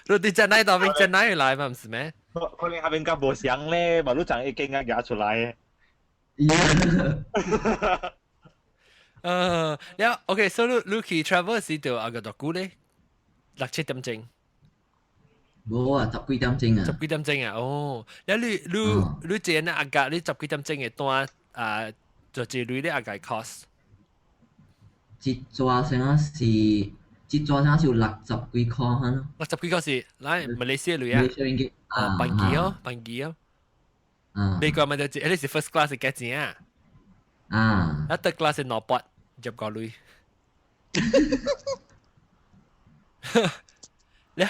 roti 真乃那邊真乃來嘛？毋是咩？可能下邊較無相咧，嘛你講一間啊夾出來。了 OK，所以你去 travel 時就啊個多久咧？六七點鐘。無啊，十幾點鐘啊。十幾點鐘啊，哦，了你這呢阿格，你十幾點鐘嘅單啊，就一鐳咧阿個 cost。一逝啥是，一逝啥是有六十幾塊哈。六十幾塊是來馬來西亞鐳啊？啊，班機哦，班機哦。啊。美國咪就係，你是 first class 係幾錢啊？啊。啊，third class 係220個鐳。了。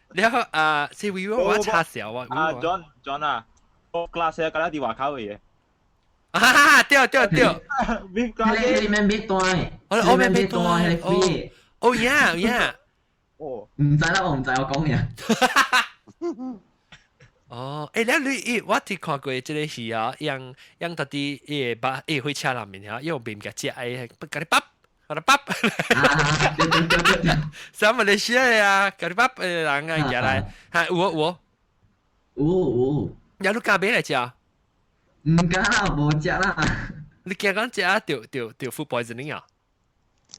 了啊，是為我查小啊。啊，John John 啊，我 class 啊，嗰啲外口嘅。啊，對對對。你你免買單，我免買單，哦，哦呀呀。哦。毋知啦，我毋知我講咩。哦，欸，你你我睇看過這個戲啊，用用到啲伊個把伊火車內面啊，用面夾食，哎，咖喱包。咖喱包，啥馬來西亞啊，咖喱包人啊，入來，嚇有有有有，有你加買來食？毋敢啦，無食啦。你驚講食啊，著著著 food poisoning 啊？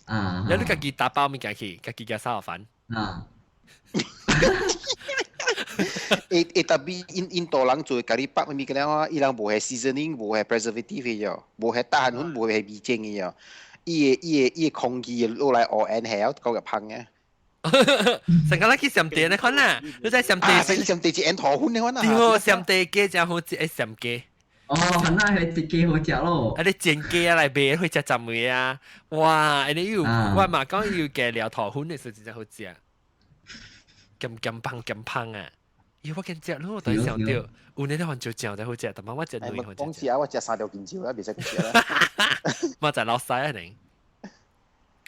啊！你家己打包物件去，家己食炒飯。啊！欸欸，特別印度人做咖喱包物件啊，伊人無係 seasoning，無係 preservative 嘅喲，無係大韓粉，無係味精嘅喲。伊個空氣落來烏煙係夠個芳嘅。成個咱去暹地咧看啦，你知暹地暹地是煙頭粉的款啊。對哦，暹地雞真好食，暹雞。哦，那係一雞好食咯。啊，你煎雞啊來賣，去食十枚啊！哇，你有我嘛講有加料頭粉的時真正好食，鹹鹹芳鹹芳啊！咦，我見食咯，突然想到，有呢啲番椒醬才好食，但係我食兩番。講食啊，我食三條金蕉啦，袂使食啦。嘛就老細啊你，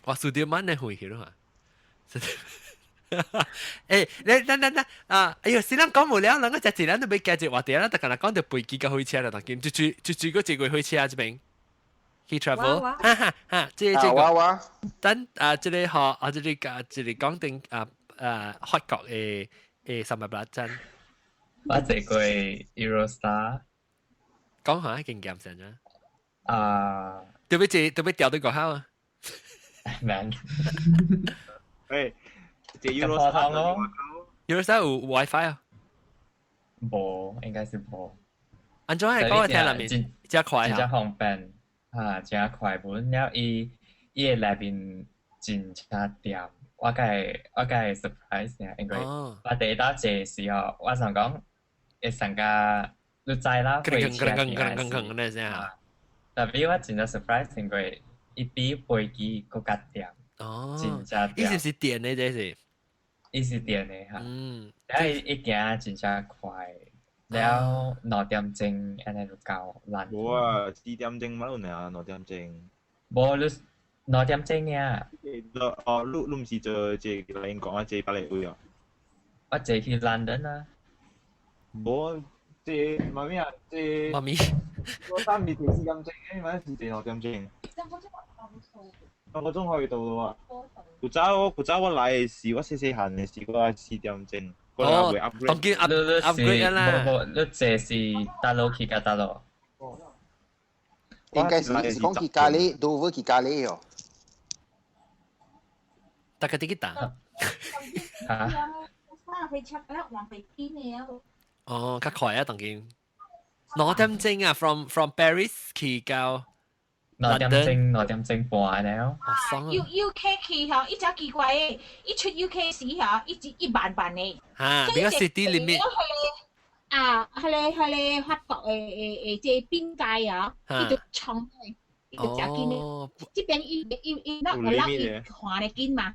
我輸掉滿的回去咯。欸，你等等等啊！哎呦，先咱講無了，咱個食一咱都欲加一話題，咱逐個人講著飛機佮火車啦，當今最最最最閣坐過火車這邊去 travel，哈哈哈，這個這個，等啊，這個吼啊，這個啊，這個講定啊啊，法國的的380站。我坐過 Eurostar，講下經驗先啫。啊，特別坐特別調對個好啊。免。喂。坐 Eurostar 咯，Eurostar 有 WiFi 啊？無，應該是無。按怎係講我聽內面，真快啊！真方便，哈，真快本了伊伊個內面真正掂，我共 surprise 爾，因為我第一道坐時候，我想講會上甲你知啦，飛車是。特別我真正 surprise，因為伊比飛機閣較掂。哦，真正伊是毋是電的這是？伊是電的哈。嗯。了伊伊行真正快，了2點鐘按呢就到蘭。無啊，4點鐘嘛有爾，2點鐘。無你2點鐘爾。哦，你毋是坐坐來英國啊，坐別個位啊？我坐去 London 啊。無，坐媽咪啊，坐。媽咪。我三咪坐4點鐘，你咪是坐2點鐘。兩個鐘可以到咯啊！古早我來的時，我細細漢的時，我4點鐘。哦，當今 upgrade 啦。無無，你坐是佗落去甲佗落？應該是是講去咖喱，多去咖喱哦。大概啲幾大？嚇？哦，較快啊，當今。2點鐘啊，from Paris 去到。 2點鐘，2點鐘半了。 UK 去吼，伊真奇怪的，伊出 UK 時吼，伊一一慢慢的。嚇，比較 city limit。啊，彼個法國的這邊界啊，伊就衝的，伊就誠緊的。這邊伊那有人伊看得緊嘛？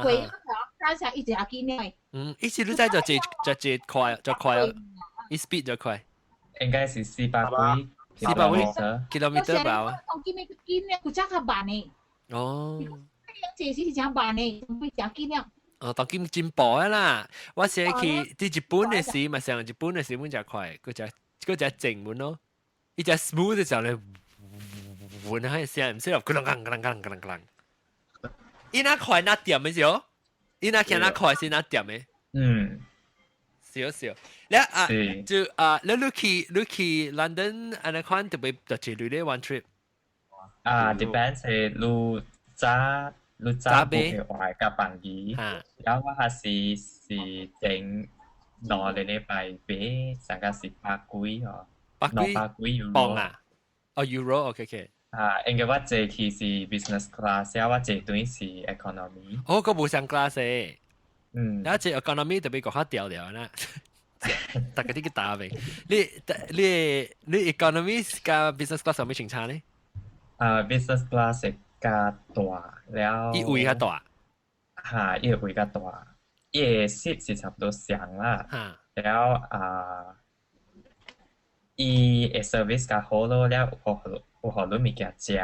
過了咱啥伊就較緊的。嗯，伊是你知就坐就坐快就快，伊 speed 就快。應該是400幾。 400幾 kilometer 吧？當今個緊咧，古早較慢的。哦。這是真慢的，會真緊了。哦，當今進步啊啦！我寫去佇日本的時，嘛上日本的時，阮誠快，閣誠閣誠靜阮咯。伊誠 smooth 的時候咧，阮彼聲毋是咯，咕啷啷咕啷啷咕啷啷。伊若快若點的時候，伊若行若快是若點的。少少。你啊，就啊，你去 London 按呢款特別就一旅咧 one trip。啊，depends 係你早你早買嘅話較便宜，然後我還是整2個禮拜買，上個是百幾哦，兩百幾 euro 磅啊？哦，euro，OK OK。啊，因為我坐去是 business class，我坐轉是 economy。哦，個無相 class 嘅。然後坐 economy 特別閣較調調啦。大家啲去打未？你 economy 佮 business class 有咩相差呢？啊，business class 會較大了。伊位較大。哈，伊個位較大，伊個 seat 是差不多相啦。了啊，伊個 service 較好咯，了有予你物件食。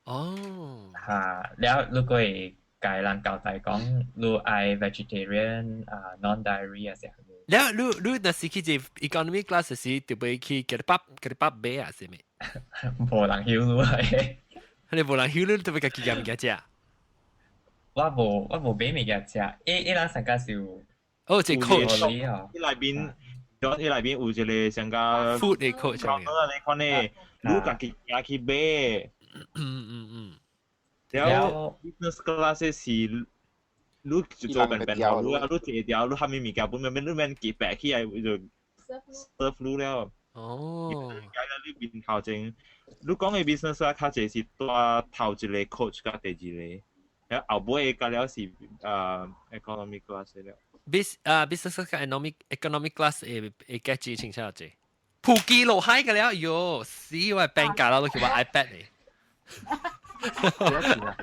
哈，了如果會共人交代講，你愛 vegetarian 啊，non-dairy 啊，啥物。了，你若是去坐 economy class 時，就欲去共你拍共你拍買啊，是咪？無人曉你係。你無人曉你，就欲家己夾物件食。我無買物件食，伊人上較是有。哦，這 coach。伊內邊，伊內邊有一個上較 food 的 coach。你看呢，你家己行去買。了 business class 是你就做便便好，你啊你坐掉，你蝦米物件本免你免記白起來就 serve 你了。解咗你面頭前，你講的 business class 較濟是蹛頭一個 coach 佮第二個，了後尾個了是economy class 了。 Business class economy class 會價錢清楚濟。普吉落海個了，喲，死我病假啦，都叫我 iPad 嚟。幾多錢啊？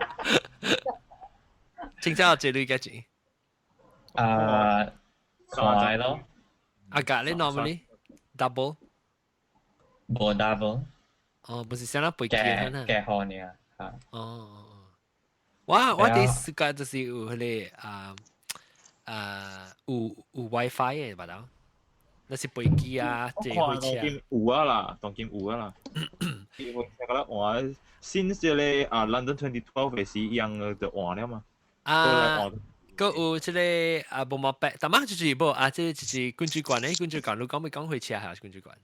清楚這類價錢。啊，快咯。啊，價你 normally double？無 double。哦，不是啥那飛機啊？加好呢嚇。哦。我佇世界就是有彼個啊啊有 WiFi 的，捌到？那是飛機啊，坐火車。有啊啦，當今有啊啦。我覺得換 since 這個啊 London 2012的時，伊樣就換了嘛。啊，閣有這個啊，無毛白，但嘛就是無啊，這就是軍事館咧，軍事館你講欲講火車還是軍事館？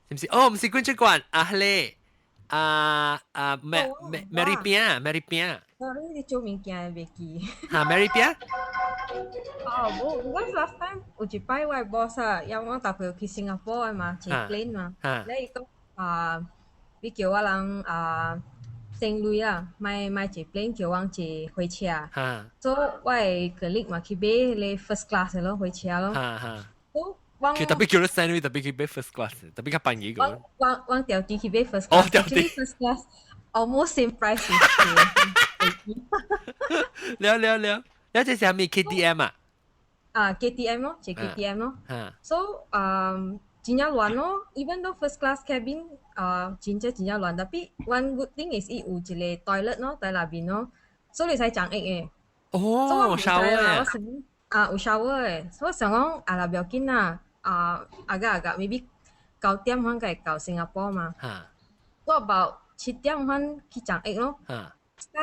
是毋是？哦，毋是軍事館，啊，彼個啊啊，Mary 餅，Mary 餅。我你做物件袂記。哈，Mary 餅？哦，無，我 last time 有一擺我 boss 啊，要我搭佢去新加坡的嘛，坐 plane 嘛，你伊講啊，伊叫我人啊，省鐳啊，莫坐 plane 叫阮坐火車。所以我的 colleague 嘛去買彼個 first class 咯，火車咯。佢特別叫你省鐳，特別去買 first class，特別較便宜個。阮調低去買 first class。哦，調低。 first class almost same price。了了了，了這是啥物 KTM 啊？啊，KTM 咯，坐 KTM 咯。So，真正亂咯，even though first class cabin 啊，真正真正亂，tapi one good thing is 伊有一個 toilet 咯，佇內面咯，所以你使浸浴的。哦，shower 啊，有 shower 的，所以我想講啊，若不要緊啦，啊，啊個啊個，maybe 9點半會到新加坡嘛。我 about 7點半去浸浴咯。啊！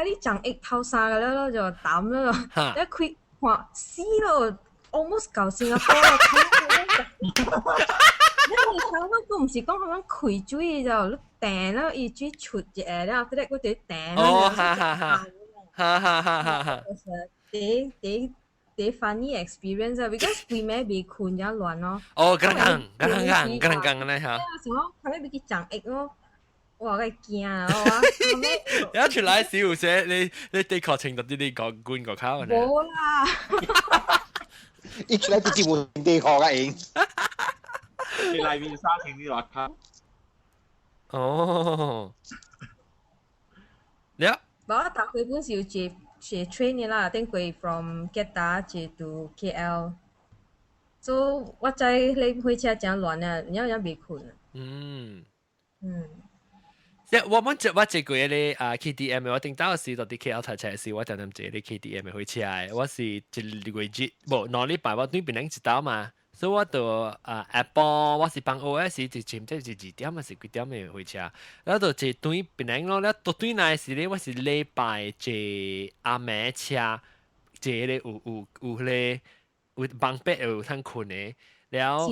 你浸浴透衫個了咯，就淡了咯。一開看死咯，almost 到新加坡咯。你頭我都毋是講咁樣開水就你彈了，伊水出一下了，後來佫佇彈。哦，哈哈哈，哈哈哈哈哈。第第第 funny experience 啊，because 規暝未睏才亂咯。哦，剛剛剛剛剛剛咧嚇。啊，想講後尾欲去浸浴咯。我會驚啊！我一出來時有寫你的確程度啲你講官個口。無啦。一出來直接換地殼啊！應。你內面沙成啲落卡。哦。了。無，我搭回本是有坐坐 train 的啦，頂過 from Jeddah 坐 to KL。So 我知你火車誠亂啊，然後也未睏。即我們這我這個咧啊 KTM，我頂到時到佇 KL 讀冊時，我定定坐咧 KTM 火車的，我是一個月無兩禮拜我轉檳城一道嘛，所以我就啊下晡我是放學時就前這是2點還是幾點的火車，然後就坐轉檳城咯，了到轉來時咧，我是禮拜坐暗暝車，坐咧有有有彼個有 bunk bed 有通睏的，了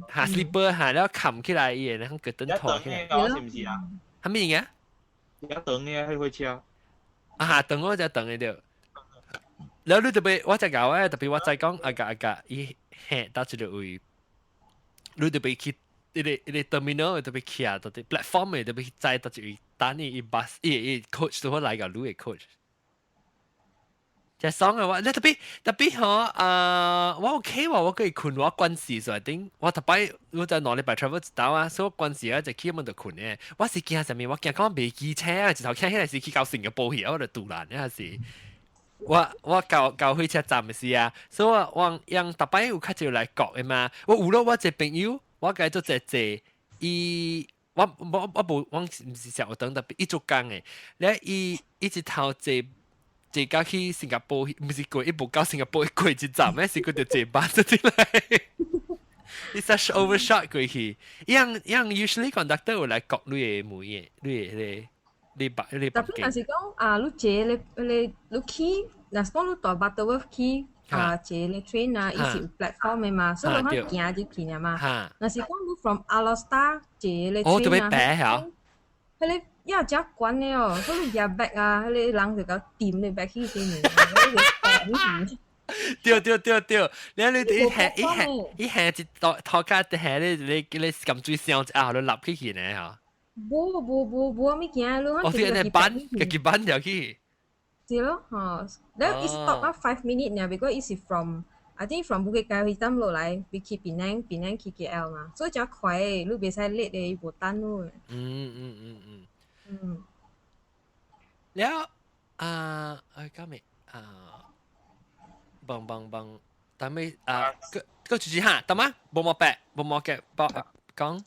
哈 sleeper 哈，了冚起來伊會通個燈拖起來。是毋是啊？啥物嘢？一等嘅彼火車。啊，等我就等嘅對。了你特別，我就搞誒，特別我再講啊個啊個，伊行到這個位，你特別去一個一個 terminal 特別去啊，到底 platform 的特別去載到一位等你伊 bus 伊伊 coach 都會來個你的 coach。真爽啊！我你特別特別吼啊，我 OK 喎，我可以睏我關時所頂，我特擺我在2禮拜 travel 一道啊，所以我關時啊就去門就睏嘅。我是驚啥物？我驚講袂記車啊，一頭聽起來是去到新加坡去，我就賭爛啊是。我我到到火車站的時啊，所以我我用逐擺有較少來國的嘛。我有咯，我一個朋友，我共伊做坐坐，伊我我我無我毋是上學堂特別伊做工的，咧伊伊一頭坐。坐到去新加坡，毋是過，伊無到新加坡，過一站，咩是佢就坐巴士進來。伊 such overshot 過去，伊樣樣 usually conductor 會來國你的門的，你的彼個你白你特別若是講啊，你坐咧咧你去，若是講你搭 Butterworth 去啊，坐咧 train 啊，伊是有 platform 的嘛，所以你可行入去爾嘛。若是講你 from Alor Star 坐咧 train 啊，彼個也真懸的哦，所以你舉 bag 啊，彼個人就共掂你 bag 去前面，你對對對對，你你一下一下一下一頭頭殼一下你你你撳水箱一下，你立起去呢嚇。無無無無物件，你哦，是按呢搬，家己搬入去。是咯，吼，then 伊 stop 啊 5 minute 爾，because 伊是 from I think from Bukit Kayu Hitam 落來，欲去檳城，檳城去 KL 嘛，所以誠快的，你袂使 late 的，伊無等你。了啊，哎，今日啊，棒棒棒，但咩啊？個個就是哈，得嗎？無毛白，無毛嘅，包講。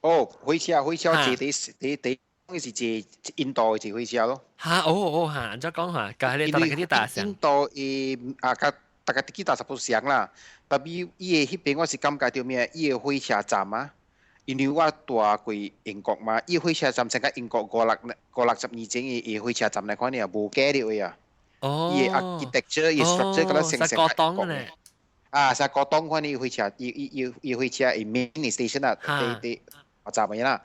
哦，火車火車坐第第第，是坐印度的坐火車咯。哈，哦哦哈，按怎講哈？佮彼個大家啲大印度的啊，佮大家啲大十不相啦。特別伊的彼邊我是感覺著咩？伊的火車站啊，因為我蹛過英國嘛，伊火車站成個英國五六五六十年前的伊火車站來看呢，無假的話啊。伊的 architecture，伊 structure 敢若成成國當咧。啊，是國當款的火車，伊伊伊伊火車伊 main station 啊，佇佇站的啦。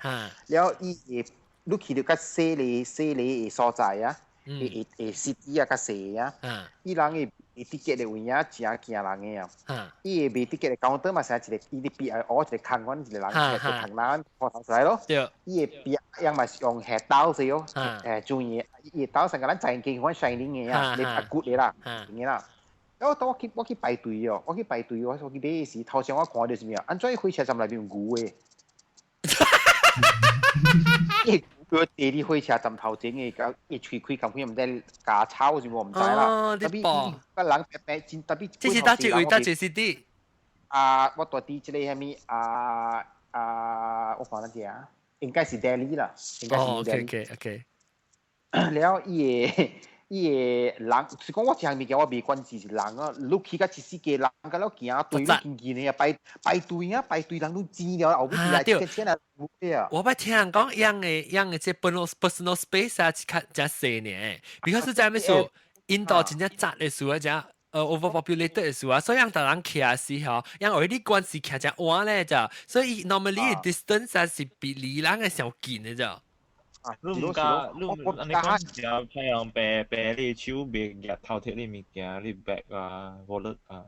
了伊會你去到較細个細个所在啊，會會會 city 啊較細啊，伊人的賣 ticket 的位啊，誠驚人的啊。伊的賣 ticket 的 counter 嘛，是一個伊佇壁學一個空款一個人個空欄鋪頭出來咯。伊的壁樣嘛是用下刀子哦，專業，伊的刀成個咱在見款 shining 的啊，你啊骨的啦，的啦。然後當我去我去排隊哦，我去排隊，我我去買時，頭先我看到是啥物啊？按怎火車站內面有牛的？伊佢坐佇火車站頭前的，佮伊喙開共款，毋知加草是無毋知啦。特別個人白白真特別。這是佗一位，佗一 city？啊，我蹛佇這個啥物啊啊，我看咱這啊，應該是 Delhi 啦，應該是 Delhi。 OK OK。了伊的伊的人，是講我這項物件我袂關注是人啊，你去到一世界人，佮了行隊，你見見的啊排排隊啊，排隊人攏擠了，後尾來錢錢啊，啊。我捌聽人講，樣的樣的這 personal personal space 啊，較誠細呢。because 在咩數？印度真正窄的數啊，誠overpopulated 的數啊，所以樣逐人徛時吼，樣為你關係徛誠晏咧就，所以 normally distance 啊是比離人的上近的就。你毋敢，你按呢講食太陽白白你手袂舉頭摕你物件，你 bag 啊，wallet 啊。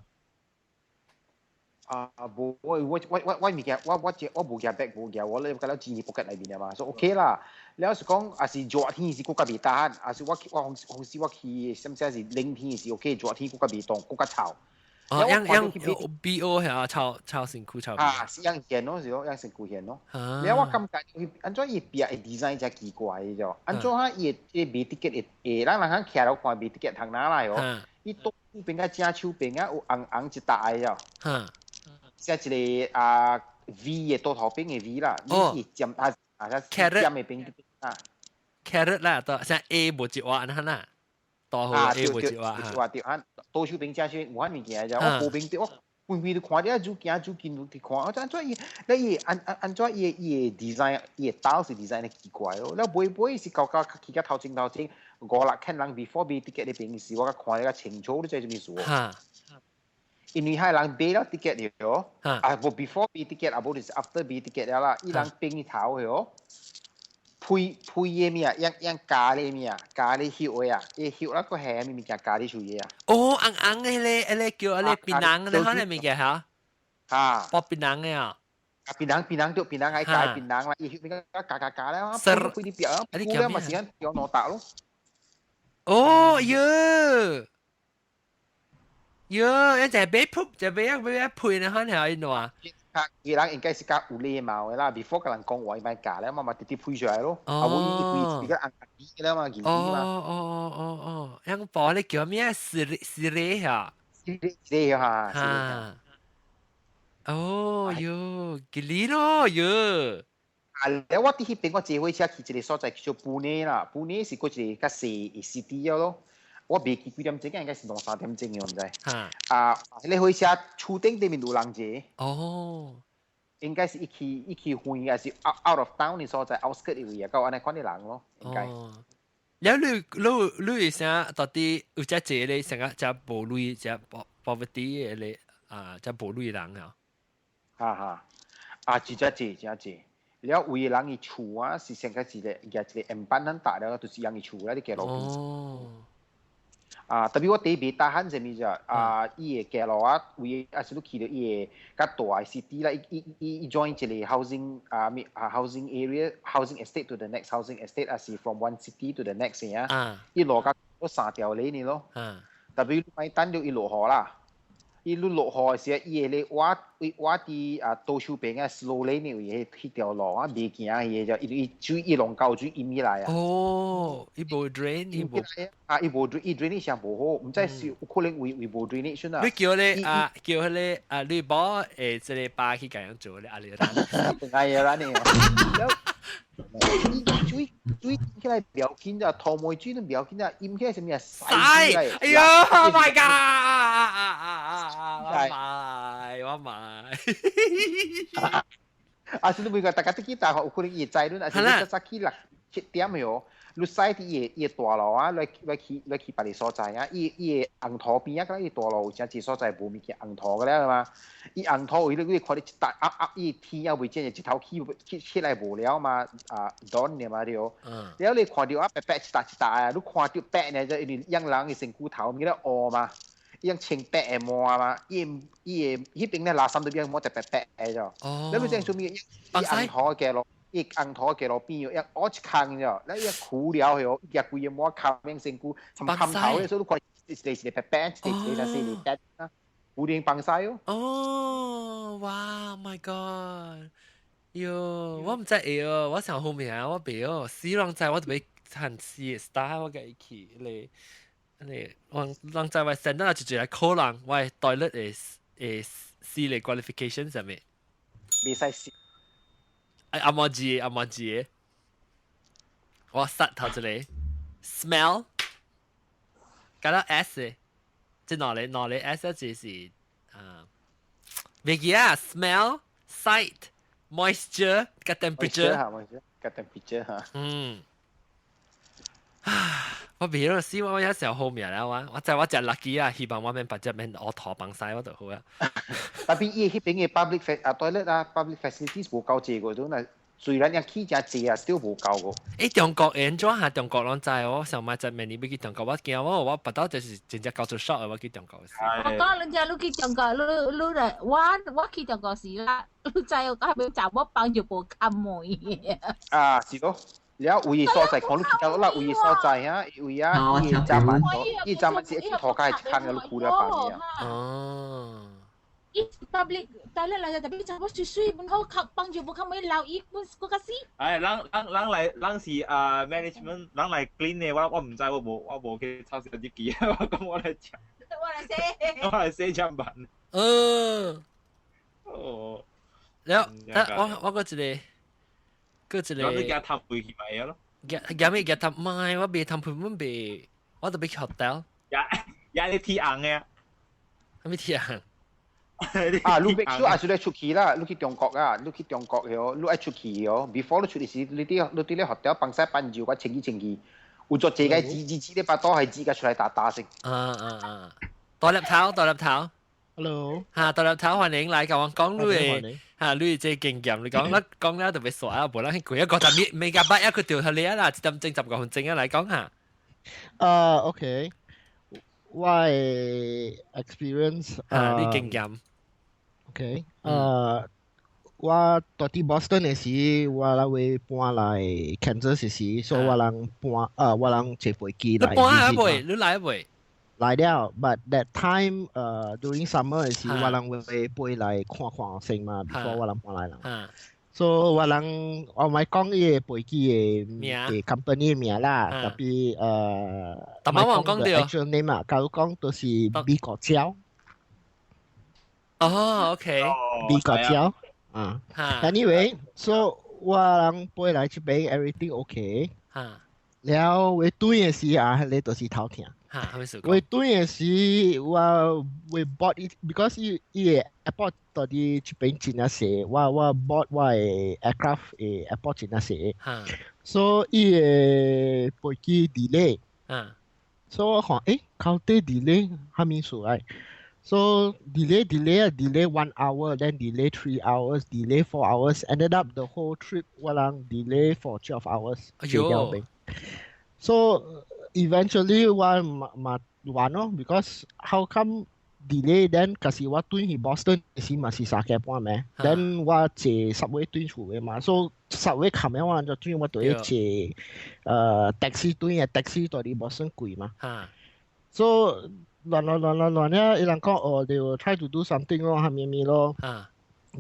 啊，無我我我我我物件，我我這我無舉 bag 無舉，我咧佮了錢佇 pocket 內面嘛，所以 OK 啦。了是講，也是熱天時閣較袂凍，也是我去我風時我去，啥物是冷天時 OK，熱天閣較袂凍，閣較臭。哦，樣樣 B O 係啊，臭臭身軀臭。啊，是樣現咯，是咯，樣身軀現咯。了我感覺按怎伊壁的 design 誠奇怪的啫，按怎哈伊的賣 ticket 會會，咱人徛落看賣 ticket 通哪來哦？伊倒邊甲正手邊啊有紅紅一搭的哦。寫一個啊 V 的倒頭邊的 V 啦，你是尖啊啊，尖的邊。啊，carrot 啦，到像 A 無一碗安啦，大號 A 無一碗。一碗對，啊，多數邊食是有款物件啫，我無邊對我。規規都看著，愈行愈近，愈看，我按怎伊，你伊按按按怎伊伊 design，伊刀是 design 得奇怪哦。了尾尾是到到去到頭前頭前，五六千人 before 買 ticket 的邊時，我較看得較清楚，你知啥物事無？因為彼人買了 ticket 了，啊無 before 買 ticket，啊無就是 after 買 ticket 了啦，伊人邊頭了，配配的物啊，樣樣咖喱物啊，咖喱葉的啊，伊葉那個係咩物件咖喱樹葉啊？哦，紅紅的咧，迄個叫迄個檳榔的，可能物件嚇？嚇，包檳榔的啊？啊，檳榔檳榔對檳榔愛加檳榔啦，伊葉物件加加加了，配啲表啊，配了嘛是講掉兩打咯。哦喲，喲，一隻買鋪，就買一買一配呢，可能係喏啊。啊，伊人應該是較有禮貌的啦，before 共人講話，伊莫教了嘛，嘛直直配出來咯。啊，無伊伊規個紅紅了嘛，銀嘛。哦哦哦哦，樣包咧叫咩？是是咧嚇。是咧嚇。嚇。哦喲，吉利咯喲。啊，了我佇彼邊我坐火車去一個所在叫做 Pune 啦，Pune 是閣一個較細的 city 咯。我袂記幾點鐘，應該是兩三點鐘的，我毋知。啊，彼個火車厝頂頂面有人坐。哦。應該是一去一去遠，還是 out of town 的所在，outskirt 的位啊，到按呢款的人咯，應該。哦。了你你你會啥？到底有遮濟咧，成個遮無鐳，遮 poverty 的咧啊，遮無鐳人啊。哈哈，啊，真正濟，真濟。了有的人伊厝啊，是成個一個舉一個案板咱搭了，就是養伊厝啦，佇街路邊。哦。啊，特別我第一袂 tahan 啥物啫？啊，伊個街路啊，位啊是你去到伊個較大的 city 啦，伊伊伊伊 join 一個 housing 啊咩啊 housing area housing estate to the next housing estate，啊是 from one city to the next 啊。伊落甲三條里呢咯。特別你莫等到伊落雨啦，伊你落雨的時，伊會咧挖挖佇啊倒手邊啊 slow lane 的位，彼條路啊袂行伊個就因為水一攏溝水淹起來啊。哦，伊無 drain，伊無啊，伊無 drain，伊 drainage 上無好，毋知是有可能為為無 drainage 先啊。你叫咧啊，叫彼个啊，你某會這個爸去共樣做咧，阿你啦。哎呀，咱呢？水水起來不要緊咋，土毛水都不要緊咋，淹起來啥物啊？屎！哎呀，Oh my god！我買，我買。啊，是你每個大家都去大學有可能伊會知你，啊是你早早起六七點喲，你駛佇伊個伊個大路啊，來來去來去別个所在啊，伊伊個紅土邊啊，敢若伊大路有誠濟所在無物件紅土個了嘛，伊紅土位你你看你一搭啊啊，伊天猶未見一頭起起起來無了嘛，啊，dawn 的嘛對。了你看著啊白白一搭一搭啊，你看著白呢，就因為養人的身軀頭物咧烏嘛。伊樣穿白的毛嘛，伊伊個彼邊咧垃圾都變毛就白白的咗。哦。你要知做咩？伊紅土街路，伊紅土街路邊有一挖一空咗，你一苦了後，伊規個毛冚變身軀，從冚頭咧，所以你看一個一個白白，一個一個細細白啊，有點放屎哦。哦，哇！My God！喲，我毋知會哦，我上好名，我袂哦，死人知我就欲趁死 star 我共伊去咧。你我人知我 send 到一個考人，我 toilet 會會試咧 qualification 啥物？袂使試。哎，阿毛字阿毛字，我殺頭一個 smell，加到 S，這哪裡哪裡 S 就是啊，袂記啊，smell sight moisture 佮 temperature，佮 temperature 哈。嗯。我袂了，死我我有時候好命啦，我我知我真 lucky 啊，希望我免別只免烏塗放屎我就好啊。特別伊彼邊的 public 啊 toilet 啊 public facilities 無夠濟個，都那雖然一起誠濟啊，still 無夠個。欸，中國會按怎下？中國攏知我上擺十年欲去中國，我驚我我腹肚就是真正夠出 shock 我去中國時。我講人家你去中國，你你來我我去中國時啦，你知我還沒查某幫就無看門。啊，是咯。了有的所在，看你去到啦，有的所在啊，有啊，伊閘門，伊閘門是一塗街一空嘅，你苦了放嘅。哦。伊 public toilet 來，tapi 查某水水本好靠幫就無較沒老伊本國較死。哎，人人人來人是啊 management，人來 clean 的，我我毋知，我無我無去超市入去，我講我來食。我來洗。我來洗砧板。嗯。哦。了，我我閣一個，閣一個。你驚頭回去咪咯？夾咩夾頭？唔係，我未談判本未，我特別 hotel。呀呀，你鐵硬嘅。係咪鐵硬？啊，你 make sure 啊，是你出去啦，你去中國啊，你去中國哦，你愛出去哦，before 你出去時，你啲咧 hotel 幫晒辦酒，我清潔清潔，有做這個紙紙紙咧，把刀係紙個出來打打先。啊啊啊！大粒頭，大粒頭。 Hello。嚇，大粒頭歡迎來，甲我講你嘅嚇，你這經驗，你講啦，講了特別傻啊，無啦，佢一個就未未夾捌一個掉下嚟啦，一點鐘10個分鐘啊，來講下。啊，OK，我嘅 experience 啊，你經驗。 OK，我蹛佇 Boston 嘅時，我來會搬來 Kansas 時，所以我人搬，我人坐飛機來。你搬啊未？你來未？來了，but that time during summer 嘅時，我人會飛來看看先嘛，before 我人搬來啦。So 我人我唔係講伊個飛機嘅嘅 company 名啦，tapi 但係我講到 actual name 啊，假如講都是美國鳥。哦，OK，美國鳥啊。Anyway，so 我人飛來這邊 everything OK。了會轉嘅時啊，你就是頭痛。嚇，係咪數？會轉嘅時，我會 board because 伊伊個 airport 到佇這邊真啊細，我 board 我嘅 aircraft 嘅 airport 真啊細。所以伊個飛機 delay。所以我看，誒，靠底 delay 啥物事來？So delay delay delay 1 hour, then delay 3 hours, delay 4 hours. Ended up the whole trip 我人 delay for 12 hours. 哎喲。 So eventually 我嘛嘛完咯，because how come delay then 可是我轉去 Boston 時嘛是3更半咩？then 我坐 subway 轉厝嘅嘛，so subway 冚了我就轉我就要坐taxi 轉嘅 taxi 到佇 Boston 貴嘛。So 亂亂亂亂亂咧，伊人講哦，they will try to do something 咯，係咪咪咯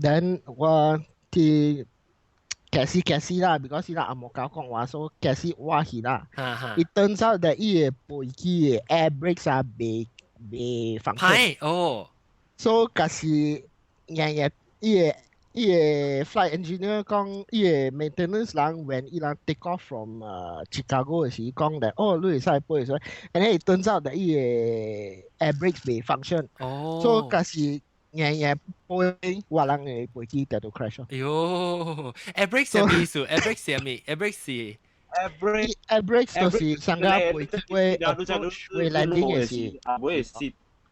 ？Then 我去騎士騎士啦，because 伊人阿無教講話，所以騎士我去啦。It turns out that 伊個飛機嘅 air brakes 啊，未未放係哦。所以假是硬硬伊個 flight engineer 講，伊個 maintenance 人 when 伊人 take off from Chicago 嘅時講咧，哦，你會使飛所以，and then it turns out that 伊個 air brakes 未 function。所以假是硬硬飛，我人嘅飛機就都 crash 咯。喲，air brakes 係咩意思？air brakes 係咩？air brakes 是 air brake air brakes 就是上個飛機會 approach 會 landing 嘅時，啊，會是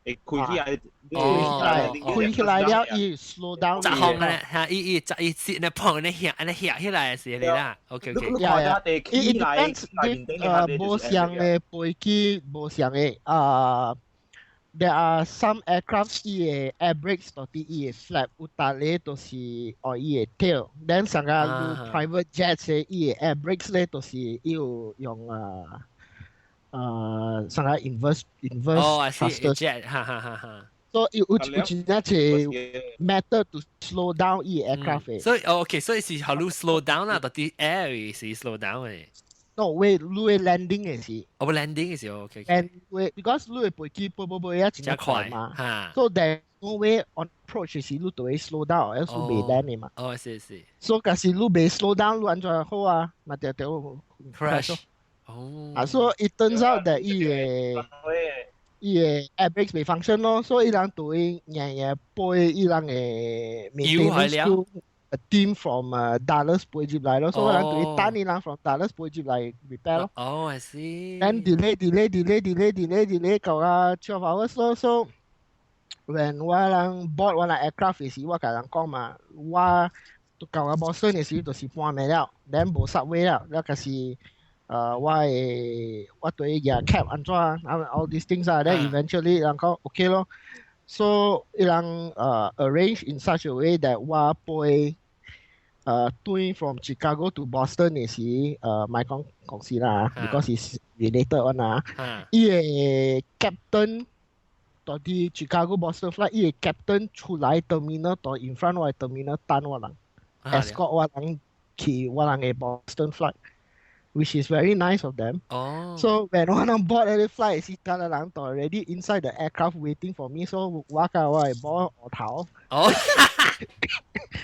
會開起來，開起來了，伊 slow down。扎行咧，嚇，伊伊扎伊是那碰那響，那響起來是你啦。OK OK。 Yeah yeah，it depends，無相嘅飛機，無相嘅啊。There are some aircraft 伊個 air brakes 到佇伊個 flap，有逐個都是哦伊個 tail。Then 上個 private jets 嘅伊個 air brakes 咧，都是伊有用啊上個 inverse 哦，I see jet，哈哈哈哈。所以有有一隻 method to slow down 伊個 aircraft 嘅。所以 OK，所以是好 slow down 啦，到啲 air 是 slow down 嘅。 No，為你 landing 嘅時。哦，landing 嘅時候，OK。 And 為 because 你嘅飛機飛飛飛啊，真快嘛。So there no way on approach 時，你就會 slow down，而是未 land 嘅嘛。哦，是是。所以假使你未 slow down，你按怎好啊？嘛就就 crash。哦。啊，所以 it turns out that 伊個 air brakes 未 function 咯，所以伊人對硬硬飛伊人嘅 maintenance crew a team from Dallas 飛入來咯，所以我人對等伊人 from Dallas 飛入來 repair 咯。哦，I see。 Then delay delay delay delay delay delay 到啊 12 hours 咯，so when 我人 board 我人 aircraft 嘅時，我共人講嘛，我到啊 Boston 嘅時就是半暝了，then 無 subway 了，了可是我會我對伊 cab 按怎啊，all these things 啊，then eventually 人講 OK 咯，so 伊人arrange in such a way that 我飛轉 from Chicago to Boston 嘅時，莫講公司啦，because is related one 啊，伊個 captain 到佇 Chicago Boston flight，伊個 captain 出來 terminal 到 in front 我 terminal 等我人，escort 我人去我人嘅 Boston flight。Which is very nice of them. Oh. So when 我人 board 嗰啲 flight 是得個人 already inside the aircraft waiting for me. So 我甲我係摸額頭。哦。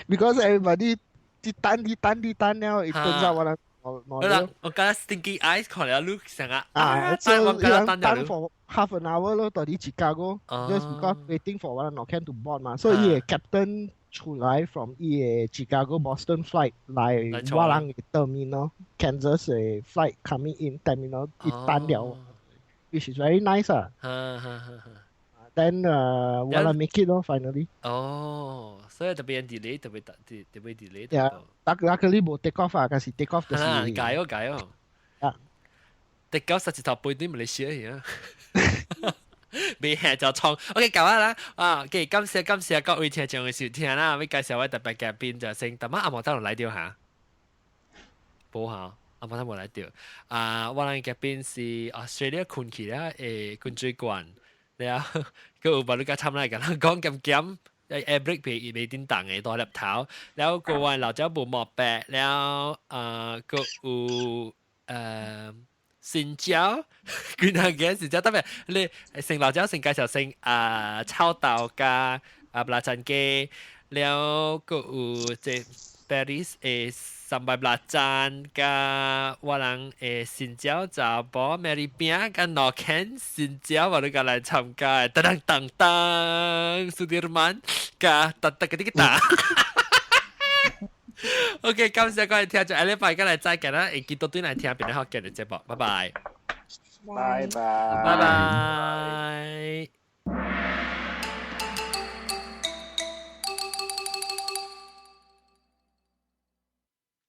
Because everybody 啲等啲等啲等了，it turns out 我人我我覺得 stinky eyes 看了你成日啊，等我覺得等等 for half an hour 咯，到底 Chicago just because waiting for 我兩 can to board 嘛，所以伊個 captain 出來 from 伊個 Chicago Boston flight 來我人嘅 terminal Kansas 嘅 flight coming in terminal 伊等了，which is very nice 啊。哈哈哈。 Then 我人 make it 咯，finally。哦，所以特別 delay，特別特特別 delay。 Yeah，luckily 無 take off 啊，可是 take off 就是。加油加油！啊， take off 實質頭背對馬來西亞啊。未下就創，OK，夠啦啊！OK，感謝感謝各位聽眾嘅收聽啦，要介紹我特別嘉賓就先，但乜阿毛得來到嚇，冇嚇，阿毛得冇來到。啊，我人嘉賓是 Australia 昆去啦，誒，軍水館，了後佢有把你家參來個人講咁減，air brake 被被叮當嘅大粒頭，了個我老鳥無毛白，了啊，佢有新椒，佢那個新椒特別，你先老椒先介紹先啊，臭豆加啊 belacan 雞，了閣有這 Paris 的 sambal belacan 加我人的新椒查埔 Mary 餅加老肯新椒，我哋個來參加，噔噔噔噔，Sudirman 加噔噔個啲個打。OK，感謝各位聽眾，下禮拜再來再見啦，會記得對來聽別人好見的節目，拜拜，拜拜，拜拜。